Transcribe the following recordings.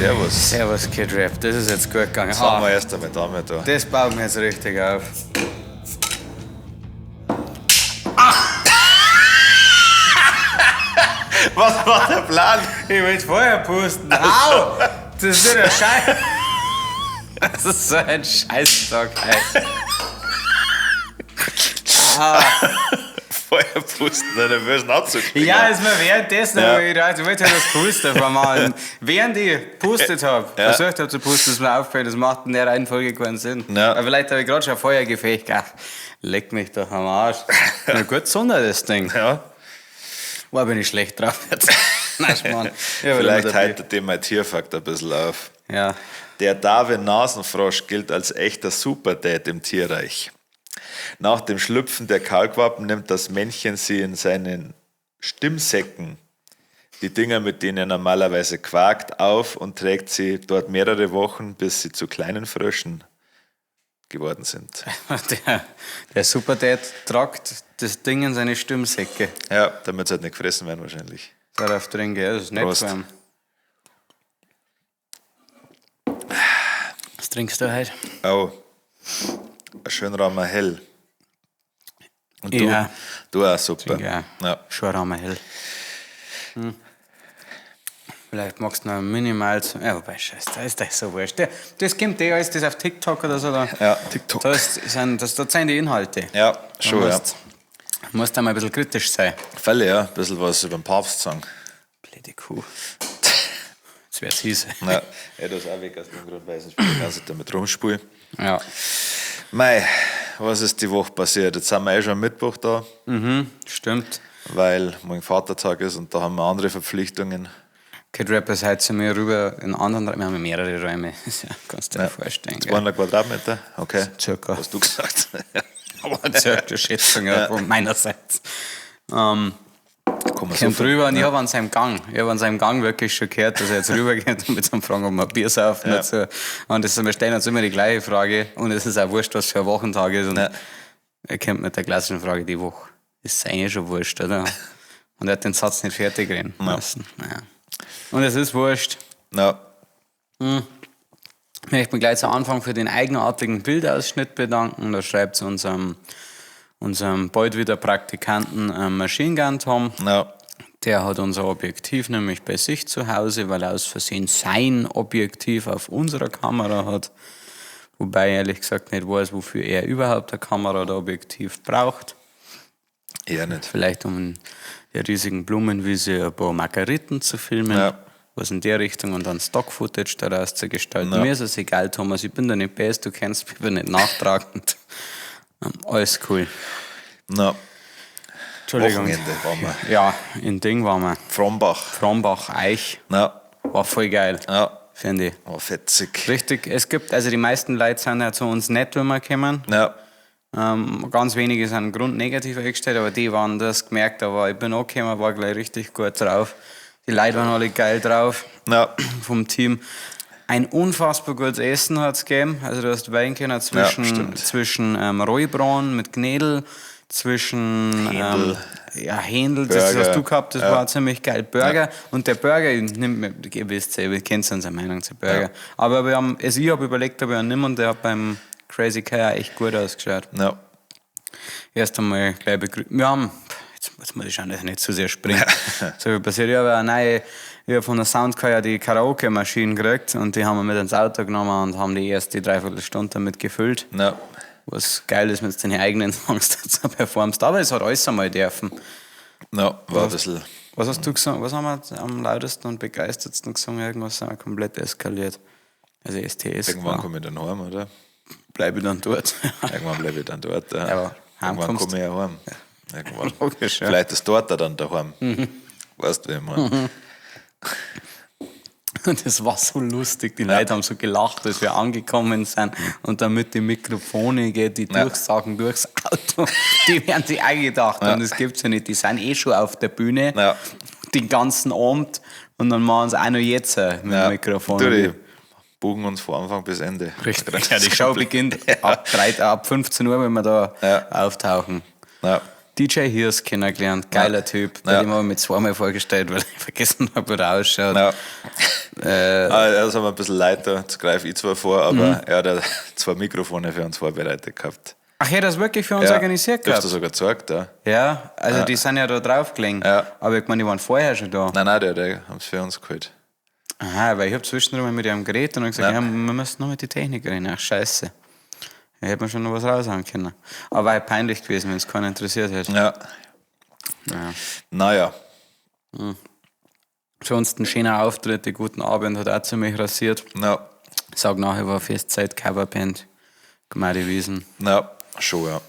Servus. Servus, Kid Rap. Das ist jetzt gut gegangen. Jetzt haben wir erst einmal damit da. Das baut mir jetzt richtig auf. Was war der Plan? Ich will Feuer pusten. Au! Das ist nur der Scheiß. Das ist so ein Scheißtag, ey. Feuer pusten, einen nervösen Anzug. Ja, ist mir währenddessen, Ja. ja. Ich gedacht, ich wollte ja das Coolste von machen. Während ich pustet habe, Ja. versucht habe zu pusten, ist mir aufgefallen, das macht in der Reihenfolge keinen Sinn. Ja. Aber vielleicht habe ich gerade schon Feuergefecht. Ach, leck mich doch am Arsch. Na gut, Sonder das Ding. Ja. Boah, bin ich schlecht drauf jetzt. Nein, Schmarrn. Ich hab Vielleicht immer dabei. heitert dem mein Tierfakt ein bisschen auf. Ja. Der Darwin-Nasenfrosch gilt als echter Superdad im Tierreich. Nach dem Schlüpfen der Kaulquappen nimmt das Männchen sie in seinen Stimmsäcken, die Dinger, mit denen er normalerweise quakt, auf und trägt sie dort mehrere Wochen, bis sie zu kleinen Fröschen geworden sind. Der Superdad tragt das Ding in seine Stimmsäcke. Ja, damit sie halt nicht gefressen werden wahrscheinlich. Darauf drin, gell? Das ist nett Prost. von ihm. Was trinkst du heute? Oh, ein schön raumer Hell. Und du? Ja. Du auch super. Ja. Ja. Schon Raumer hell. Hm. Vielleicht magst du noch minimal zu. Ja, wobei, scheiße, da ist das so wurscht. Das kommt eh alles, das auf TikTok oder so. Da, Ja, TikTok. Das sind, das, das sind die Inhalte. Ja, Da schon, ja. musst da mal ein bisschen kritisch sein. Fälle, ja. Ein bisschen was über den Papst sagen. Blöde Kuh. Jetzt wär's hieß. Ja, ja, das ist auch weg aus dem Grund, weil ich sonst die ganze Zeit damit rumspule. Ja. Mei, was ist die Woche passiert? Jetzt sind wir eh schon am Mittwoch da, Mhm, stimmt. weil morgen Vatertag ist und da haben wir andere Verpflichtungen. Kid Rap ist heute zu mir rüber in anderen Räumen. Wir haben ja mehrere Räume. Ja, kannst du dir vorstellen. Gell? 200 Quadratmeter? Okay. Circa. Hast du gesagt? Aber circa Schätzung ja, von meinerseits. Komm mal Kommt so rüber und ich habe an seinem Gang, ich habe an seinem Gang wirklich schon gehört, dass er jetzt rübergeht und mit seinem Fragen, ob wir ein Bier saufen Ja. dazu. Und das, wir stellen uns immer die gleiche Frage und es ist auch wurscht, was für ein Wochentag ist. Und Ja. er kommt mit der klassischen Frage, die Woche ist eigentlich schon wurscht, oder? Und er hat den Satz nicht fertig reden müssen. Ja. Und es ist wurscht. Ja, Ich möchte mich gleich zu Anfang für den eigenartigen Bildausschnitt bedanken. Da schreibt unserem bald wieder Praktikanten Machine Gun Tom. ja, Der hat unser Objektiv nämlich bei sich zu Hause, weil er aus Versehen sein Objektiv auf unserer Kamera hat. Wobei ich ehrlich gesagt nicht weiß, wofür er überhaupt eine Kamera oder Objektiv braucht. eher nicht. Vielleicht um in der riesigen Blumenwiese ein paar Margariten zu filmen. Ja. Was in der Richtung und dann Stock-Footage daraus zu gestalten. Ja. Mir ist es egal, Thomas, ich bin da nicht best, du kennst mich, ich bin nicht nachtragend. Alles cool. Na, Entschuldigung. Wochenende waren wir. Ja, in Ding waren wir. Frombach. Frombach, Eich. Ja, War voll geil, ja, finde ich. war fetzig. Richtig, es gibt, also die meisten Leute sind ja zu uns nett, wenn wir kommen. Ja, Ganz wenige sind grundnegativ eingestellt, aber die waren das gemerkt, aber ich bin angekommen, war gleich richtig gut drauf. Die Leute waren alle geil drauf ja, vom Team. Ein unfassbar gutes Essen hat es gegeben. Also du hast wählen können zwischen, stimmt. zwischen Rollbraten mit Gnädel, zwischen Händel. ja, Händel, das Burger. hast du gehabt, das Ja. war ziemlich geil. Burger. Und der Burger, ich nimm, ihr wisst ja, ihr kennt unsere Meinung zu Burger. Ja. Aber wir haben, also ich habe überlegt, ob ich einen nehme und der hat beim Crazy Kai auch echt gut ausgeschaut. ja. Erst einmal gleich begrüßen. Wir haben, jetzt muss ich schauen, dass ich nicht zu sehr springe. So viel passiert. Ich habe eine neue, ich habe von der Soundcar ja die Karaoke-Maschine gekriegt und die haben wir mit ins Auto genommen und haben die erste Dreiviertelstunde damit gefüllt. Ja, Was geil ist, wenn du deine eigenen Songs dazu performst. Aber es hat alles einmal dürfen. ja, war ein bisschen. Was hast du gesungen? Was haben wir am lautesten und begeistertsten gesungen? Irgendwas sind wir komplett eskaliert. Also STS. Irgendwann komme ich dann heim, oder? Bleibe ich dann dort. Irgendwann bleibe ich dann dort. Ja. Aber heim Irgendwann kommst komme ich ja heim. Irgendwann. Logisch, ja. Vielleicht ist dort dann daheim. Weißt du, wie ich meine? Und das war so lustig. Die Leute haben so gelacht, als wir angekommen sind. Und dann mit den Mikrofone geht die Ja. Durchsagen durchs Auto. Die werden sich auch gedacht haben, das gibt's ja nicht. Die sind eh schon auf der Bühne Ja. den ganzen Abend. Und dann machen sie auch noch jetzt mit Ja. dem Mikrofon. Du, die buchen uns von Anfang bis Ende. Richtig. Ja, die Show beginnt ab 15 Uhr, wenn wir da Ja. auftauchen. Ja. DJ Hirs kennengelernt, geiler Typ. Bei dem habe ich mich zweimal vorgestellt, weil ich vergessen habe, wie der ausschaut. Ja. Ah, das haben wir ein bisschen leid, da jetzt greife ich zwar vor, aber er hat ja 2 Mikrofone für uns vorbereitet gehabt. Ach ja, das wirklich für uns organisiert Du hast gehabt? das sogar gezeigt, ja. Ja, also die sind ja da drauf gelegen. Ja. Aber ich meine, die waren vorher schon da. Nein, nein, die haben es für uns geholt. Aha, weil ich habe zwischendurch mal mit ihrem geredet und hab gesagt, ja, wir müssen noch mit den Technikern reden. Ach, scheiße. Da hätte man schon noch was raushauen können. Aber war halt peinlich gewesen, wenn es keinen interessiert hätte. Ja. Ja. Naja. Sonst ein schöner Auftritt, die guten Abend hat auch ziemlich rasiert. Ja. Sag nachher war Festzeit, Coverband, Gmadi Wiesen. Ja, schon, ja.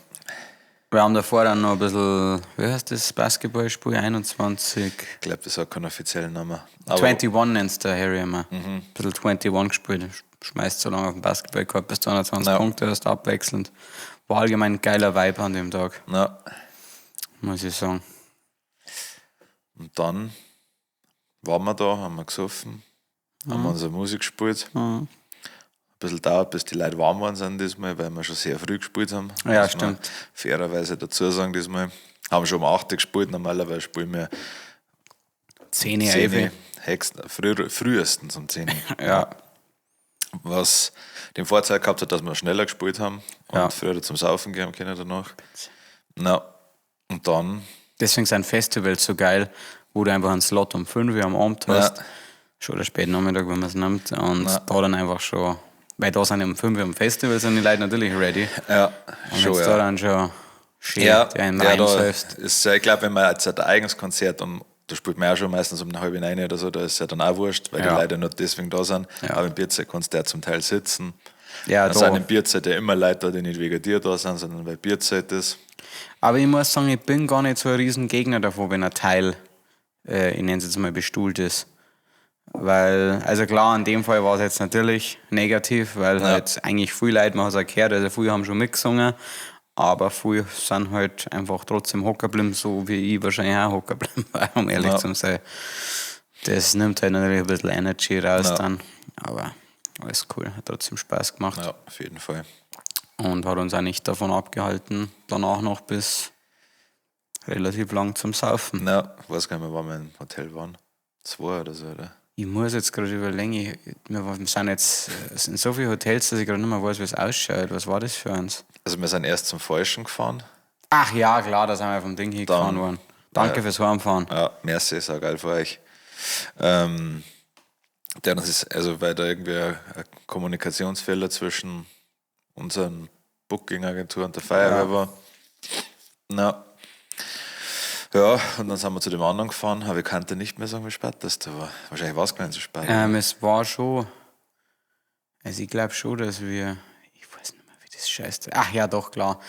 Wir haben davor dann noch ein bisschen, wie heißt das Basketballspiel? 21. Ich glaube, das hat keinen offiziellen Namen. Aber 21 nennt's der Harry immer. Ein bisschen 21 gespielt. Schmeißt so lange auf den Basketballkorb, bis du 120 Punkte hast, abwechselnd. War allgemein ein geiler Vibe an dem Tag, Ja. muss ich sagen. Und dann waren wir da, haben wir gesoffen, haben wir unsere Musik gespielt. Ein bisschen dauert, bis die Leute warm waren sind diesmal, weil wir schon sehr früh gespielt haben. Ja, Muss man stimmt. Fairerweise dazu sagen diesmal. Haben schon um 8 Uhr gespielt, normalerweise spielen wir 10, 10 11. Frühestens um 10 Uhr. Ja, Was den Vorteil gehabt hat, dass wir schneller gespielt haben und Ja. früher zum Saufen gehen können danach. Na, und dann, Deswegen sind Festivals so geil, wo du einfach einen Slot um 5 Uhr am Abend hast. Ja. Schon oder spät Nachmittag, wenn man es nimmt. Und da dann einfach schon, weil da sind ja um 5 Uhr am Festival, sind die Leute natürlich ready. ja, Und schon, wenn's ja. da dann schon schön Ja, die einen ja, da reinsäufst. ist, ja, ich glaube, wenn man jetzt ein eigenes Konzert um, da spielt man ja schon meistens um 8:30 oder so, da ist ja dann auch wurscht, weil Ja. die Leute nur deswegen da sind. Ja. Aber im Bierzelt kannst du ja zum Teil sitzen. Ja, Dann da. sind im Bierzelt ja immer Leute da, die nicht wegen dir da sind, sondern weil Bierzelt ist. Aber ich muss sagen, ich bin gar nicht so ein riesen Gegner davon, wenn ein Teil, ich nenne es jetzt mal, bestuhlt ist. Weil, also klar, in dem Fall war es jetzt natürlich negativ, weil halt eigentlich viele Leute, man hat es auch gehört, also viele haben schon mitgesungen, aber viele sind halt einfach trotzdem hocken geblieben, so wie ich wahrscheinlich auch hocken geblieben war, um ehrlich Ja. zu sein. Das nimmt halt natürlich ein bisschen Energy raus Ja. dann, aber alles cool, hat trotzdem Spaß gemacht Ja, auf jeden Fall. und hat uns auch nicht davon abgehalten, danach noch bis relativ lang zum Saufen. Na, ich weiß gar nicht mehr, wann wir im Hotel waren. 2 oder so, oder? Ich muss jetzt gerade überlegen, wir sind jetzt es sind so viele Hotels, dass ich gerade nicht mehr weiß, wie es ausschaut. Was war das für eins? Also wir sind erst zum Falschen gefahren. Ach ja, klar, da sind wir vom Ding hingefahren worden. Danke fürs Heimfahren. Ja, merci, ist auch geil für euch. Der das ist, also weil da irgendwie ein Kommunikationsfehler zwischen unseren Booking-Agentur und der Feuerwehr war. Na. Ja, und dann sind wir zu dem anderen gefahren, aber ich kannte nicht mehr sagen, wie spät das da war. Wahrscheinlich war es gar nicht so spät. Es war schon, also ich glaube schon, dass wir, ich weiß nicht mehr, wie das scheißt. Ach ja, doch, klar.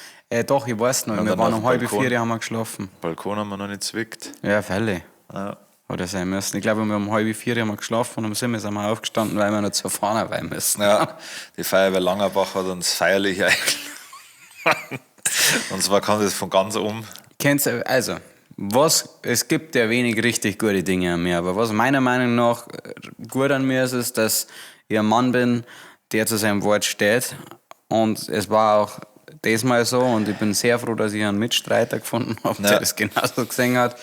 Doch, ich weiß noch, Und wir dann waren auf um dem 3:30 Balkon. haben wir geschlafen. Balkon haben wir noch nicht zwickt. Ja, Fälle. Ja. Hat er sein müssen. Ich glaube, wir um 3:30 haben wir geschlafen und um 7 sind wir aufgestanden, weil wir noch zur Fahne wein müssen. Ja, die Feuerwehr Langerbach hat uns feierlich eingeladen. Und zwar kam das von ganz oben. Kennst du, also, was, es gibt ja wenig richtig gute Dinge an mir, aber was meiner Meinung nach gut an mir ist, ist, dass ich ein Mann bin, der zu seinem Wort steht. Und es war auch diesmal so und ich bin sehr froh, dass ich einen Mitstreiter gefunden habe, Ja. der das genauso gesehen hat.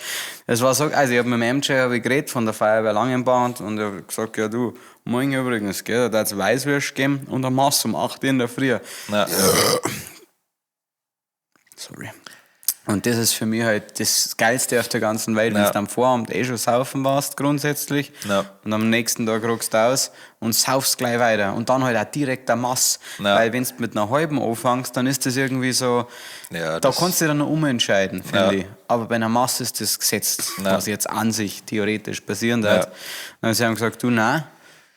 Es war so, also ich habe mit dem MJ hab ich geredet von der Feuerwehr Langenbach und er hat gesagt, ja du, morgen übrigens, gell, da hat's Weißwürst gegeben und am Mass um 8 Uhr in der Früh. Ja. Sorry. Und das ist für mich halt das Geilste auf der ganzen Welt, wenn Ja. du am Vorabend eh schon saufen warst, grundsätzlich. Ja. Und am nächsten Tag ruckst du aus und saufst gleich weiter. Und dann halt auch direkt der Mass. Ja. Weil wenn du mit einer halben anfängst, dann ist das irgendwie so, Ja, da das- kannst du dich dann noch umentscheiden, finde Ja. ich. Aber bei einer Mass ist das gesetzt, Ja. was jetzt an sich theoretisch passieren wird. Ja. Und sie haben gesagt, du, nein,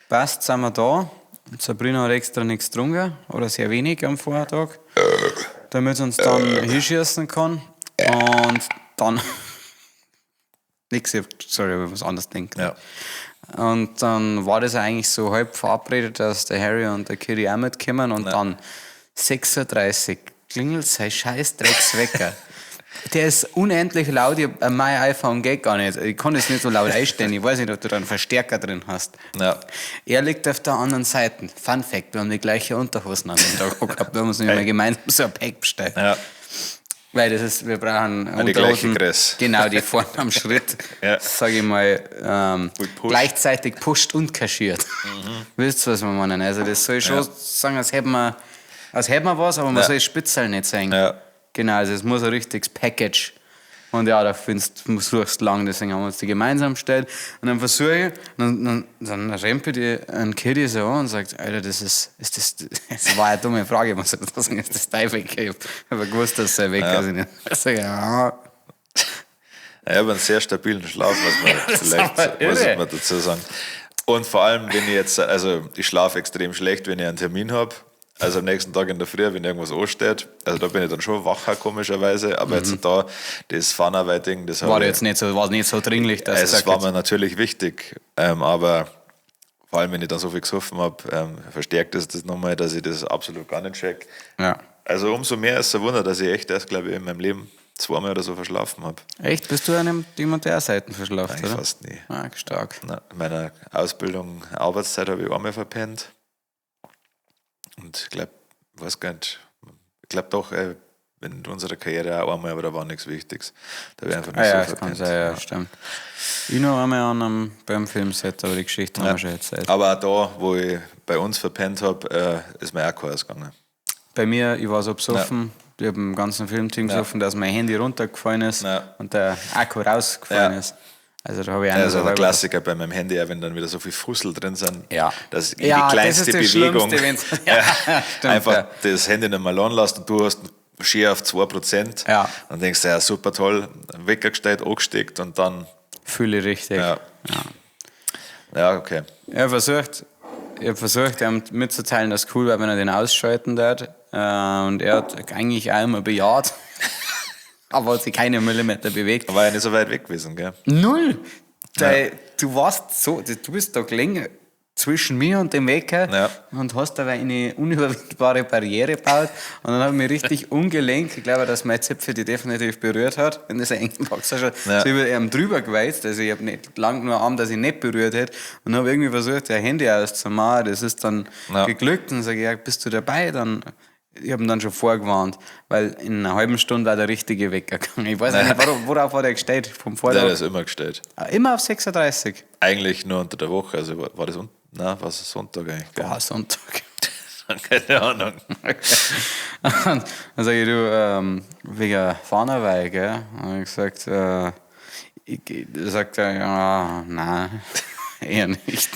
passt, sind wir da. Und Sabrina hat extra nichts getrunken oder sehr wenig am Vortag, damit sie uns dann hinschießen kann. Und dann. Nix, ich hab- sorry, ich hab was anderes denken. Ja. Und dann war das eigentlich so halb verabredet, dass der Harry und der Kitty auch mitkommen. Und dann 6.30 Uhr klingelt sein scheiß Dreckswecker. Der ist unendlich laut. Ich, mein iPhone geht gar nicht. Ich kann es nicht so laut einstellen. Ich weiß nicht, ob du da einen Verstärker drin hast. Ja. Er liegt auf der anderen Seite. Fun Fact, wir haben die gleiche Unterhosen an dem Tag gehabt. Wir haben uns nicht mehr gemeinsam so ein Pack bestellt. Ja. Weil das ist, wir brauchen die gleiche Größe. Genau, die vorne am Schritt, Ja. sag ich mal, Gut pusht. gleichzeitig pusht und kaschiert. Wisst ihr, was wir meinen? Also das soll schon Ja. sagen, als hätten wir was, aber man Ja. soll das Spitzel nicht sehen. Ja. Genau, also es muss ein richtiges Package. Und ja, da findest, suchst du lang, deswegen haben wir uns die gemeinsam gestellt. Und dann versuche ich, dann rempelt ich einen Kitty so an und sagt, Alter, das ist das, das war eine dumme Frage, muss ich dazu sagen, ist das dein Wecker? Ich hab aber gewusst, dass es sein Wecker ist. Ich sag, ja, Ich habe einen sehr stabilen Schlaf, was man das ist vielleicht aber muss irre. ich mal dazu sagen. Und vor allem, wenn ich jetzt, also ich schlafe extrem schlecht, wenn ich einen Termin habe. Also am nächsten Tag in der Früh, wenn irgendwas ansteht. Also da bin ich dann schon wacher, komischerweise. Aber jetzt da, das Fahnenarbeit-Ding, das Mhm. war habe ich- jetzt nicht so, war nicht so dringlich, dass Also ich es war gesagt mir natürlich wichtig, aber vor allem, wenn ich dann so viel gesoffen habe, verstärkt es das nochmal, dass ich das absolut gar nicht check. Ja. Also umso mehr ist es ein Wunder, dass ich echt erst, glaube ich, in meinem Leben zweimal oder so verschlafen habe. Echt? Bist du einem, jemand, der auch Seiten verschlaft, Eigentlich oder? fast nie. Ah, stark. Na, in meiner Ausbildung, Arbeitszeit habe ich einmal verpennt. Und ich glaube, weiß gar nicht, ich glaube doch, in unserer Karriere auch einmal, aber da war nichts Wichtiges. Da habe ich einfach nicht Ah, ja, so das kann verpennt. sein, ja, stimmt. Ich noch einmal an einem, beim Filmset, aber die Geschichte haben wir schon erzählt. Aber auch da, wo ich bei uns verpennt habe, ist mir auch keiner ausgegangen. Bei mir, ich war so besoffen, ich habe im ganzen Filmteam gesoffen, dass mein Handy runtergefallen ist Ja. und der Akku rausgefallen Ja. ist. Also da habe ich auch noch Also so der halb- Klassiker bei meinem Handy, auch wenn dann wieder so viel Fussel drin sind, Ja. dass jede Ja, das kleinste ist das Bewegung Schlimmste, wenn's- Ja, stimmt, einfach ja. das Handy nicht mehr laden lässt und du hast schier auf 2%. Ja. Dann denkst du, ja, super toll, Wecker gestellt, angesteckt und dann, Fühle ich richtig. ja. Ja, okay. Ich habe versucht, ich hab versucht, ihm mitzuteilen, dass es cool wäre, wenn er den ausschalten würde. Und er hat eigentlich auch immer bejaht, aber hat sich keine Millimeter bewegt. War ja nicht so weit weg gewesen, gell? Null! Der, Du warst so, du bist da gelegen zwischen mir und dem Wecker Ja. und hast dabei eine unüberwindbare Barriere gebaut. Und dann habe ich mich richtig ungelenkt. Ich glaube, dass mein Zipfel die definitiv berührt hat, in dieser engen Boxershort. Ja. So über ihm drüber geweizt. Also ich habe nicht lang nur Arm, dass ich nicht berührt hätte. Und habe irgendwie versucht, der Handy auszumachen. Das ist dann Ja. geglückt. Und sage ich, ja, bist du dabei? Dann, ich habe ihn dann schon vorgewarnt, weil in einer halben Stunde war der richtige Wecker gegangen. Ich weiß nicht, worauf war der gestellt? Vom Der Vortag. ist immer gestellt. Immer auf 36. Eigentlich nur unter der Woche, also war das, nein, war es Sonntag eigentlich? Gell? Boah, Sonntag. Keine Ahnung. Und dann sage ich, du, wegen Fahnerweih, gell? Und ich gesagt, sagt er, ja, nein, eher nicht.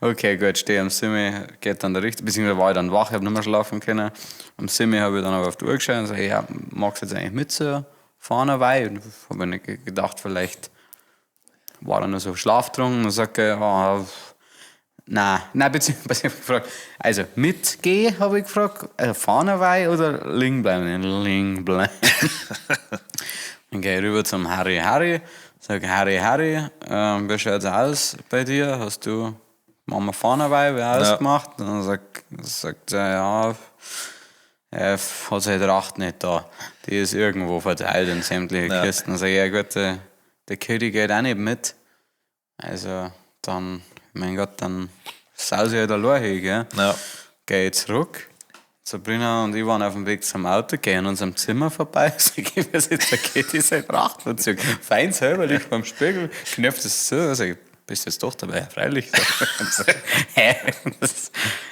Okay, gut, stehe am Simi, geht dann der Richter, beziehungsweise war ich dann wach, ich habe nicht mehr schlafen können. Am Simi habe ich dann aber auf die Uhr geschaut und sage, ja, magst du jetzt eigentlich mit zur Fahnerweih? Und habe ich nicht gedacht, vielleicht war er nur so schlaftrunken. Und sagt er, ja, nein, nein, beziehungsweise ich hab gefragt, also mitgehen, habe ich gefragt, also fahren oder liegen bleiben? Liegen bleiben. Dann gehe ich rüber zum Harry Harry, sag Harry Harry, wie schaut's aus bei dir? Hast du Mama Fahnenweih wer ausgemacht? Und dann sagt er, ja, er hat seine Tracht nicht da. Die ist irgendwo verteilt in sämtliche Ja. Kisten. Dann sag ich, ja gut, der König geht auch nicht mit. Also dann, mein Gott, dann saus ich halt allein hin, gell? Ja. Geh ich zurück. Sabrina und ich waren auf dem Weg zum Auto, gehen an unserem Zimmer vorbei. Sag ich, wer ist der Kitty sein Trachtenanzug? Fein selber liegt beim Spiegel, knöpft es zu. Sag ich, bist du jetzt doch dabei? Freilich. Hä?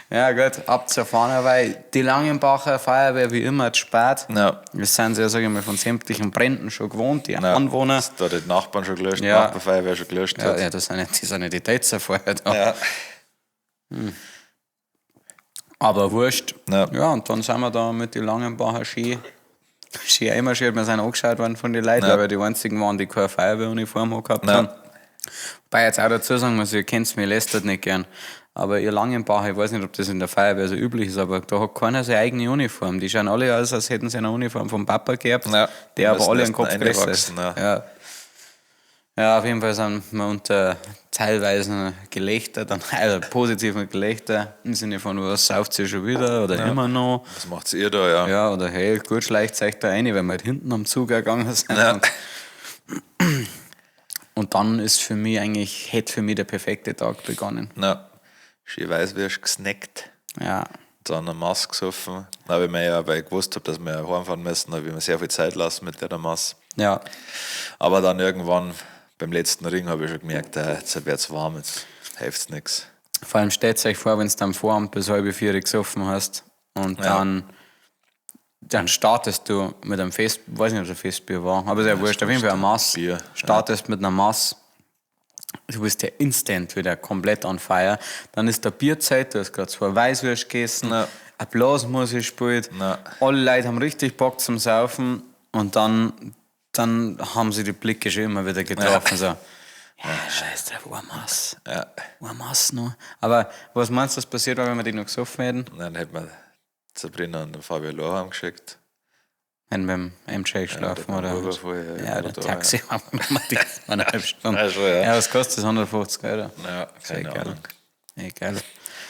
Ja gut, ab zur Fahnerweih. Die Langenbacher Feuerwehr wie immer zu spät. Ja. Das sind sie ja, sag ich mal, von sämtlichen Bränden schon gewohnt, die Ja. Anwohner. Dass da die Nachbarn schon gelöscht, Ja. Nachbarfeuerwehr schon gelöscht Ja, hat. ja, das sind ja, die sind ja die Täter vorher da. Ja. Aber wurscht. Ja. Ja, und dann sind wir da mit den Langenbacher Ski. Ski einmarschiert, wir sind angeschaut worden von den Leuten, Ja. weil wir die einzigen waren, die keine Feuerwehruniform gehabt Ja. haben. Wobei ich jetzt auch dazu sagen muss, ihr kennt mich, lästert nicht gern. Aber ihr Langenbacher, ich weiß nicht, ob das in der Feuerwehr so üblich ist, aber da hat keiner seine eigene Uniform. Die schauen alle aus, als hätten sie eine Uniform vom Papa geerbt, Ja. der aber Müssen alle erst einen Kopf größer ist. reinwachsen, Ja. Ja, auf jeden Fall sind wir unter teilweise Gelächter, dann, also positiven Gelächter, im Sinne von, was sauft ihr schon wieder oder immer noch. Was macht ihr da, ja? Ja, oder hey, gut, schleicht euch da rein, weil wir halt hinten am Zug gegangen sind. Ja. Und dann ist für mich eigentlich, hätte für mich der perfekte Tag begonnen. Na, schön weiß wirst gesnackt. Ja, Dann eine Mass gesoffen. Dann habe ich mir ja, weil ich gewusst habe, dass wir ja heimfahren müssen, habe ich mir sehr viel Zeit lassen mit der Mass. Ja. Aber dann irgendwann beim letzten Ring habe ich schon gemerkt, jetzt wird es warm, jetzt hilft nichts. Vor allem stellt euch vor, wenn du am Vorabend bis 3:30 gesoffen hast und dann startest du mit einem Fest, weiß nicht, ob es ein Festbier war, aber ist ja wurscht, auf jeden Fall eine Mass. Bier, Startest mit einer Mass, du bist ja instant wieder komplett on fire. Dann ist der Bierzeit, du hast gerade 2 Weißwürste gegessen, ein Blasmusik gespielt, alle Leute haben richtig Bock zum Saufen und dann haben sie die Blicke schon immer wieder getroffen. So, ja, scheiß drauf, eine Mass. Eine Mass noch. Aber was meinst du, was passiert war, wenn wir die noch gesoffen hätten? Dann hätten wir Sabrina und den Fabio Lohr heimgeschickt. Wenn beim MJ geschlafen, Ja, oder? der Uber vorher, Ja, der da, Taxi ja. haben wir die eineinhalb Stunden. Ja, schon, ja. Ja, was kostet das? 150 Euro? Ja, keine Egal. Ahnung. Egal.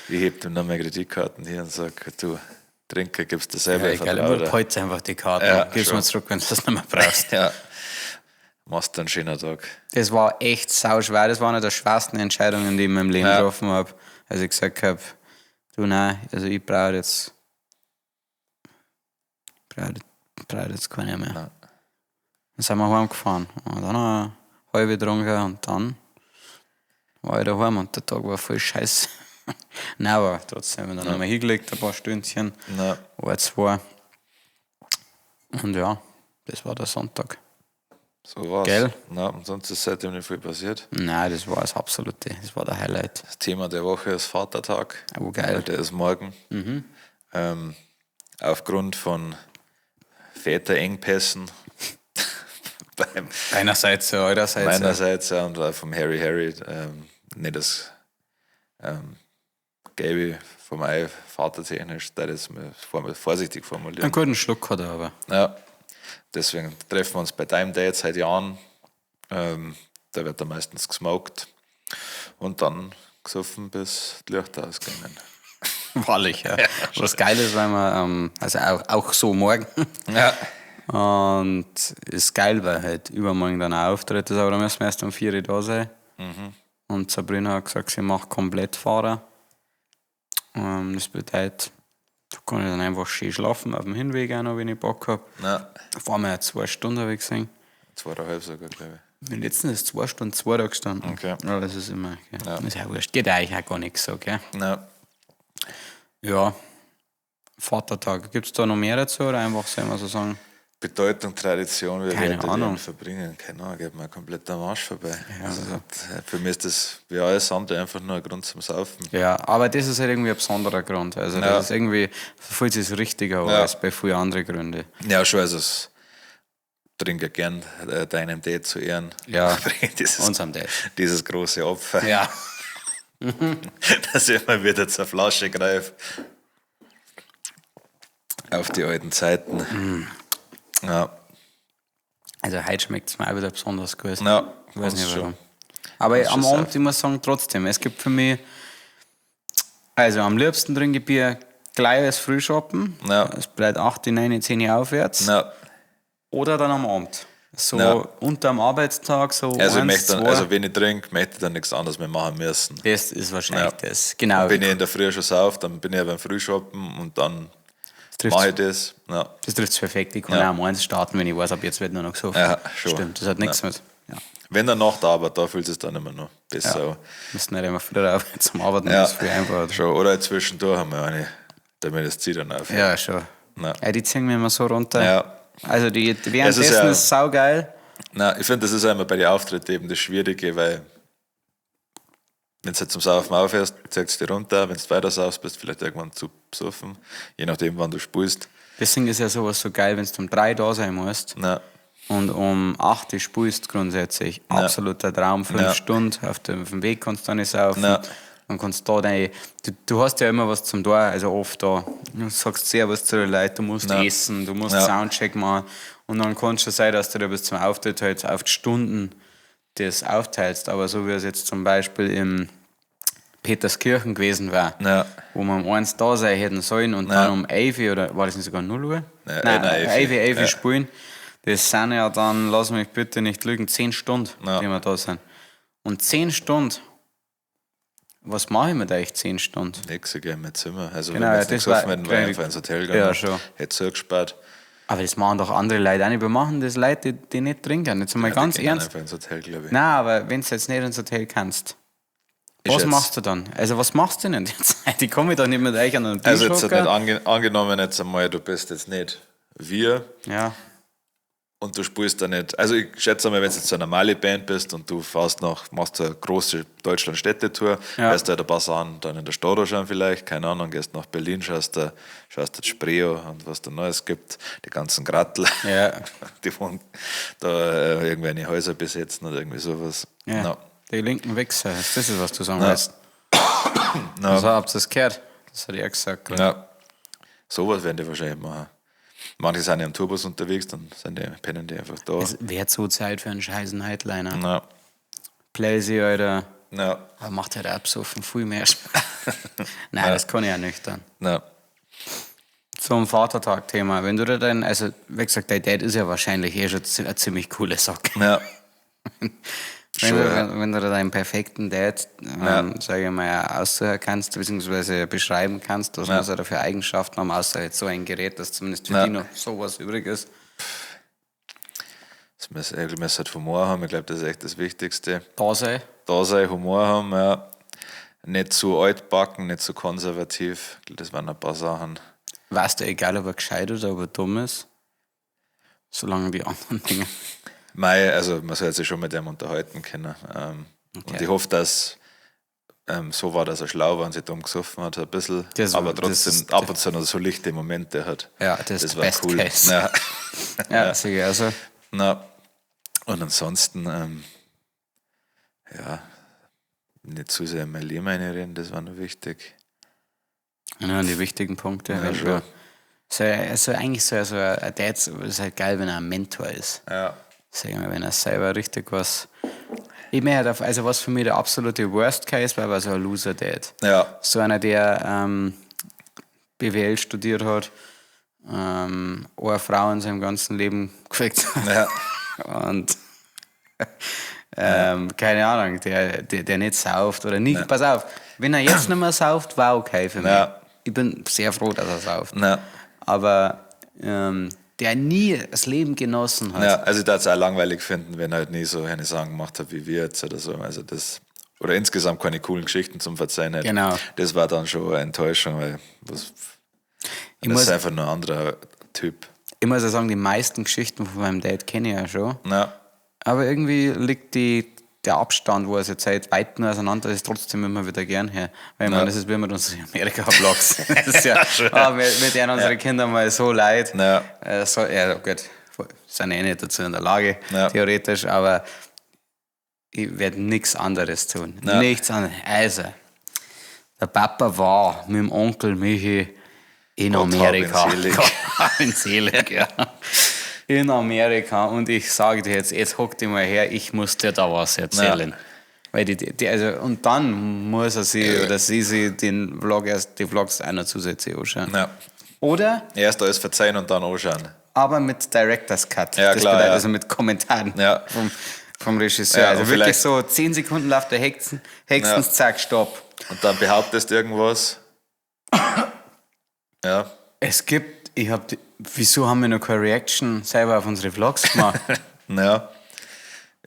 Ich heb dem dann meine Kreditkarten hier und sag, du, Trinker, gibst du selber. Ja, egal, vertrau ich dir. heute einfach die Karten. Ja, Gib's schon. mir zurück, wenn du das nicht mehr brauchst. Ja. Machst du einen schönen Tag. Das war echt sauschwer. Das war eine der schwersten Entscheidungen, die ich in meinem Leben getroffen habe. Als ich gesagt habe, du, nein, also ich brauche jetzt, brauch jetzt keine mehr. Nein. Dann sind wir heimgefahren. Und dann eine halbe getrunken und dann war ich daheim und der Tag war voll scheiße. Nein, aber trotzdem haben wir dann nochmal hingelegt, ein paar Stündchen. Nein. War 2. Und ja, das war der Sonntag. So war's. Gell? Na, und sonst ist seitdem nicht viel passiert. Nein, das war das Absolute. Das war der Highlight. Das Thema der Woche ist Vatertag. Oh, geil. Der ist morgen. Aufgrund von Väterengpässen beim Einerseits, ja, eurerseits. meinerseits ja, und auch vom Harry, nicht das Gaby vom Ei, vatertechnisch, da das mal vorsichtig formulieren. Einen guten Schluck hat er aber. Ja, deswegen treffen wir uns bei deinem Date seit Jahren. Da wird dann meistens gesmoked und dann gesoffen, bis die Lichter ausgingen. Wahrlich, ja. Was geil ist, weil wir, also auch so morgen. Ja. Und ist geil, weil halt übermorgen dann auch Auftritt ist, aber da müssen wir erst um 4 Uhr da sein. Und Sabrina hat gesagt, sie macht komplett Fahrer. Das bedeutet, da kann ich dann einfach schön schlafen, auf dem Hinweg auch noch, wenn ich Bock hab. Ja. Fahren wir ja 2 Stunden, hab ich gesehen. 2,5 sogar, glaube ich. Den letzten ist 2 Stunden 2 da gestanden. Okay. Ja, das ist immer, gell. Ja. Ist ja wurscht. Geht eigentlich auch gar nichts so, gell? Ja. Ja. Vatertag. Gibt's da noch mehr dazu oder einfach soll man so sagen? Bedeutung, Tradition, wir Keine werden Ahnung. den verbringen. Keine Ahnung, geht mir komplett am Arsch vorbei. Ja, also. Für mich ist das wie alles andere einfach nur ein Grund zum Saufen. Ja, aber das ist halt irgendwie ein besonderer Grund. Also das Ja. ist irgendwie, fühlt sich richtiger an Ja. als bei vielen anderen Gründen. Ja, schon, also es trinke gern deinem Date zu Ehren. Ja, dieses, unserem Date. Dieses große Opfer. Ja. Dass ich immer wieder zur Flasche greife. Auf die alten Zeiten. Mhm. Ja. Also heute schmeckt es mir auch wieder besonders gut. Ja, ich weiß nicht schon. warum. Aber Kannst am schon Abend, ich muss sagen, trotzdem, es gibt für mich, also am liebsten trinke ich Bier gleich als Frühschoppen. Ja. Es bleibt 8, 9, 10 Uhr aufwärts. Ja. Oder dann am Abend. So Ja. unterm Arbeitstag, so Also, ich eins, möchte dann, zwei. also wenn ich trinke, möchte ich dann nichts anderes mehr machen müssen. Das ist wahrscheinlich Ja. das. Genau. Und bin ich in der Früh schon sauf, dann bin ich ja beim Frühschoppen und dann trifft's. mache ich das. Ja. Das trifft es perfekt. Ich kann Ja. auch um 1 starten, wenn ich weiß, ab jetzt wird nur noch gesoffen. Ja, schon. Stimmt, das hat nichts mit. Ja. Wenn dann nach der Arbeit, da fühlt es dann immer noch besser Ja. an. Müssen nicht immer früher auf zum Arbeiten, Ja. das ist viel einfacher. Schon. Oder zwischendurch haben wir eine, damit das zieht dann auf. Ja, schon. Ja. Ja, die ziehen mir immer so runter. Ja. Also die währenddessen Es ist, ist ja- ist saugeil. Nein, ich finde, das ist ja immer bei den Auftritten eben das Schwierige, weil wenn du halt zum Saufen aufhörst, ziehst du dich runter, wenn du weiter saufst, bist du vielleicht irgendwann zu besoffen, je nachdem, wann du spulst. Deswegen ist ja sowas so geil, wenn du um 3 da sein musst Na, und um 8 Uhr spulst grundsätzlich. Absoluter Traum, 5 Ja. Stunden, auf dem Weg kannst du dann nicht saufen. Ja. Dann kannst du da deine, du hast ja immer was zum Tor, also oft da. Du sagst Servus zu den Leuten, du musst Ja. essen, du musst Ja. Soundcheck machen. Und dann kann es schon sein, dass du da bis zum Auftritt halt auf die Stunden das aufteilst. Aber so wie es jetzt zum Beispiel im Peterskirchen gewesen war, Ja. wo wir um 1 da sein hätten sollen und Ja. dann um 11 Uhr, oder war das nicht sogar 0 Uhr? Ja, nein, nein, 11 11 Uhr, 11 Uhr Ja. spielen. Das sind ja dann, lass mich bitte nicht lügen, 10 Stunden, Ja. die wir da sind. Und 10 Stunden Was mache ich mit euch 10 Stunden? Nix, ich gehe in mein Zimmer. Also Genau, wenn wir ja, jetzt nicht das war- gesoffen hätten, wäre ich einfach ins Hotel gegangen. Ja, schon. Hätte zugespart. Aber das machen doch andere Leute auch nicht. Wir machen das Leute, die nicht trinken. Jetzt mal Ja, die ganz gehen dann ernst. einfach ins Hotel, glaube ich. Nein, aber wenn du jetzt nicht ins Hotel kannst, Ist was jetzt- machst du dann? Also was machst du denn in der Zeit? Ich komme doch nicht mit euch an einen Tisch Also jetzt hocken. nicht angenommen jetzt einmal, du bist jetzt nicht wir Ja, und du spielst da nicht. Also ich schätze mal, wenn du jetzt so eine normale Band bist und du fährst noch, machst eine große Deutschland-Städtetour, Ja. wirst du halt ein paar Sachen dann in der Stadt schauen vielleicht, keine Ahnung, gehst nach Berlin, schaust dir Spree an und was da Neues gibt, die ganzen Grattel, ja, die wollen da irgendwelche Häuser besetzen oder irgendwie sowas. ja. No. Die linken Wichser, das ist, was du sagen Ja. willst. No. Also habt ihr das gehört? Das hat er gesagt. gerade. Ja. Sowas werden die wahrscheinlich machen. Manche sind ja am Tourbus unterwegs, dann sind die, pennen die einfach da. Es wäre so Zeit für einen scheißen Nightliner. Na, Playsee, Alter. na, Aber macht halt absoffen viel mehr Spaß. Nein, das kann ich ja nüchtern. na. Zum Vatertag-Thema. Wenn du da dein, also wie gesagt, dein Dad ist ja wahrscheinlich eh schon eine ziemlich coole Socke. Ja, Wenn, Schon, du, ja. wenn du da deinen perfekten Dad, sag ich mal, aussuchen kannst, beziehungsweise beschreiben kannst, was Ja. muss er da für Eigenschaften haben, außer jetzt so ein Gerät, dass zumindest für Ja. die noch sowas übrig ist. das muss, ich muss halt Humor haben, ich glaube, das ist echt das Wichtigste. Da sein. Da sein, Humor haben, ja. Nicht zu altbacken, nicht zu konservativ. Das waren ein paar Sachen. Weißt du, egal ob er gescheit oder ob er dumm ist, solange die anderen Dinge. Mei, also man sollte sich schon mit dem unterhalten können. Und Okay. ich hoffe, dass so war, dass er schlau war und sich dumm gesoffen hat, ein bisschen. Das- aber das trotzdem ist- ab und zu noch so lichte Momente hat. Ja, das ist war Best cool. Case. Ja. Ja, sicher. Also, Na, und ansonsten, ja, nicht zu sehr in mein Leben einreden, das war noch wichtig. ja, die wichtigen Punkte. Ja, wenn schon. du, so, also eigentlich so, also ein Dad ist halt geil, wenn er ein Mentor ist. Ja. Sag ich mal, wenn er selber richtig was. Ich meine, halt also was für mich der absolute Worst Case war, war so ein Loser Dad. Ja, So einer, der BWL studiert hat, eine Frau in seinem ganzen Leben gekriegt hat. ja, Und keine Ahnung, der nicht sauft oder nicht. Pass auf, wenn er jetzt nicht mehr sauft, war okay für mich. Ja. Ich bin sehr froh, dass er sauft. na, Aber der nie das Leben genossen hat. ja. Also ich würde es auch langweilig finden, wenn er halt nie so eine Sachen gemacht hat wie wir jetzt oder so. Also das, oder insgesamt keine coolen Geschichten zum Verzeihen hat. Genau. Das war dann schon eine Enttäuschung, weil was, Ich das muss, ist einfach nur ein anderer Typ. ich muss ja sagen, die meisten Geschichten von meinem Dad kenne ich ja schon. Na, Aber irgendwie liegt der Abstand, wo er sich Zeit weit nur auseinander ist, trotzdem immer wieder gern her. Weil ich meine, das ist wie mit unseren Amerika-Vlogs. Das ist ja, wir tun unsere Kinder mal so leid. Ja. So, ja, gut, sind eh nicht dazu in der Lage, Ja. theoretisch, aber ich werde nichts anderes tun. Ja. Nichts anderes. Also, der Papa war mit dem Onkel Michi in Gott hab ihn Amerika. selig. Gott hab ihn selig, ja. In Amerika. Und ich sage dir jetzt, jetzt hock dich mal her, ich muss dir da was erzählen. Weil die, also, und dann muss er sie oder sie sich den Vlog erst, die Vlogs auch noch zusätzlich anschauen. ja. Oder Erst alles verzeihen und dann anschauen. aber mit Director's Cut. Ja, das klar, bedeutet ja. also mit Kommentaren Ja. vom Regisseur. Ja, also und wirklich vielleicht- so 10 Sekunden läuft der Hexen, Hexens, Ja. zack, stopp. Und dann behauptest du irgendwas. Ja. Es gibt, ich hab, die, wieso haben wir noch keine Reaction selber auf unsere Vlogs gemacht? Ja.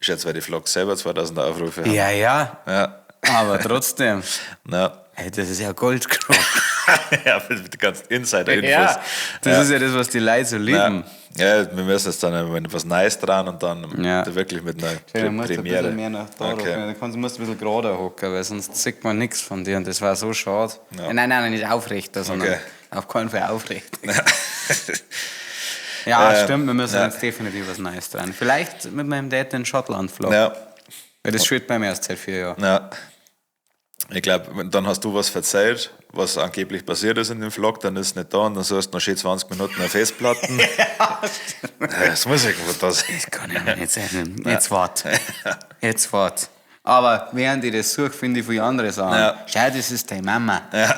Ich schätze, weil die Vlogs selber 2000 Aufrufe haben. ja, ja, Ja. aber trotzdem. Na. Ey, das ist ja Goldgrund. Ja, mit den ganzen Insider-Infos. Ja, das ist ja das, was die Leute so Ja. lieben. Ja, wir müssen jetzt dann mit was Neues dran und dann Ja. da wirklich mit einer Ja, du musst ein Premiere. bisschen mehr nach da Okay. hocken. Du kannst, musst ein bisschen gerader hocken, weil sonst sieht man nichts von dir und das war so schade. Ja. Nein, nein, nein, nicht aufrechter, sondern Okay. auf keinen Fall aufrecht. Ja, stimmt, wir müssen ja. jetzt definitiv was Neues dran. Vielleicht mit meinem Dad in Schottland vlog. Ja, Weil das schwirrt bei mir erst seit 4 Jahren. ja. Ich glaube, dann hast du was verzeiht, was angeblich passiert ist in dem Vlog, dann ist es nicht da und dann suchst du noch schön 20 Minuten auf Festplatten. ja, das muss irgendwo da sein. Das kann ich mir nicht sagen. Jetzt wart. Jetzt wart. Aber während ich das suche, finde ich viele andere Sachen. Ja. Schau, das ist deine Mama. Ja.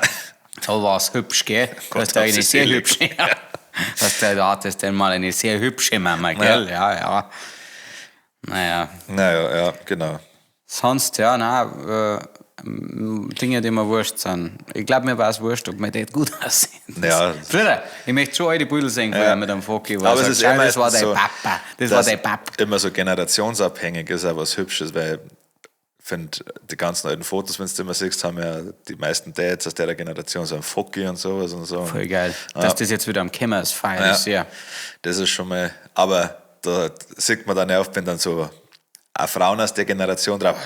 So war's hübsch, gell? Du hast hab eine sie sehr selig. hübsche. Ja. Hast du hattest einmal eine sehr hübsche Mama, gell? Ja, ja. Naja. Naja, ja, genau. Sonst, ja, nein, Dinge, die mir wurscht sind. Ich glaube, mir war es wurscht, ob mein Dad gut aussieht. Ja. Früher, ich möchte schon alte Bilder sehen vorher mit einem Focki, wo Aber er es sagt, ist schau, das immer war dein so, Papa, das war dass dein Pap. Immer so generationsabhängig ist auch was Hübsches, weil ich finde, die ganzen alten Fotos, wenn du immer siehst, haben ja die meisten Dads aus der Generation so ein Focki und sowas und so. Voll geil. Dass das jetzt wieder am Kämmer ist, feier ich sehr. Das ist schon mal, aber da sieht man dann ja oft, wenn dann so auch Frauen aus der Generation drauf,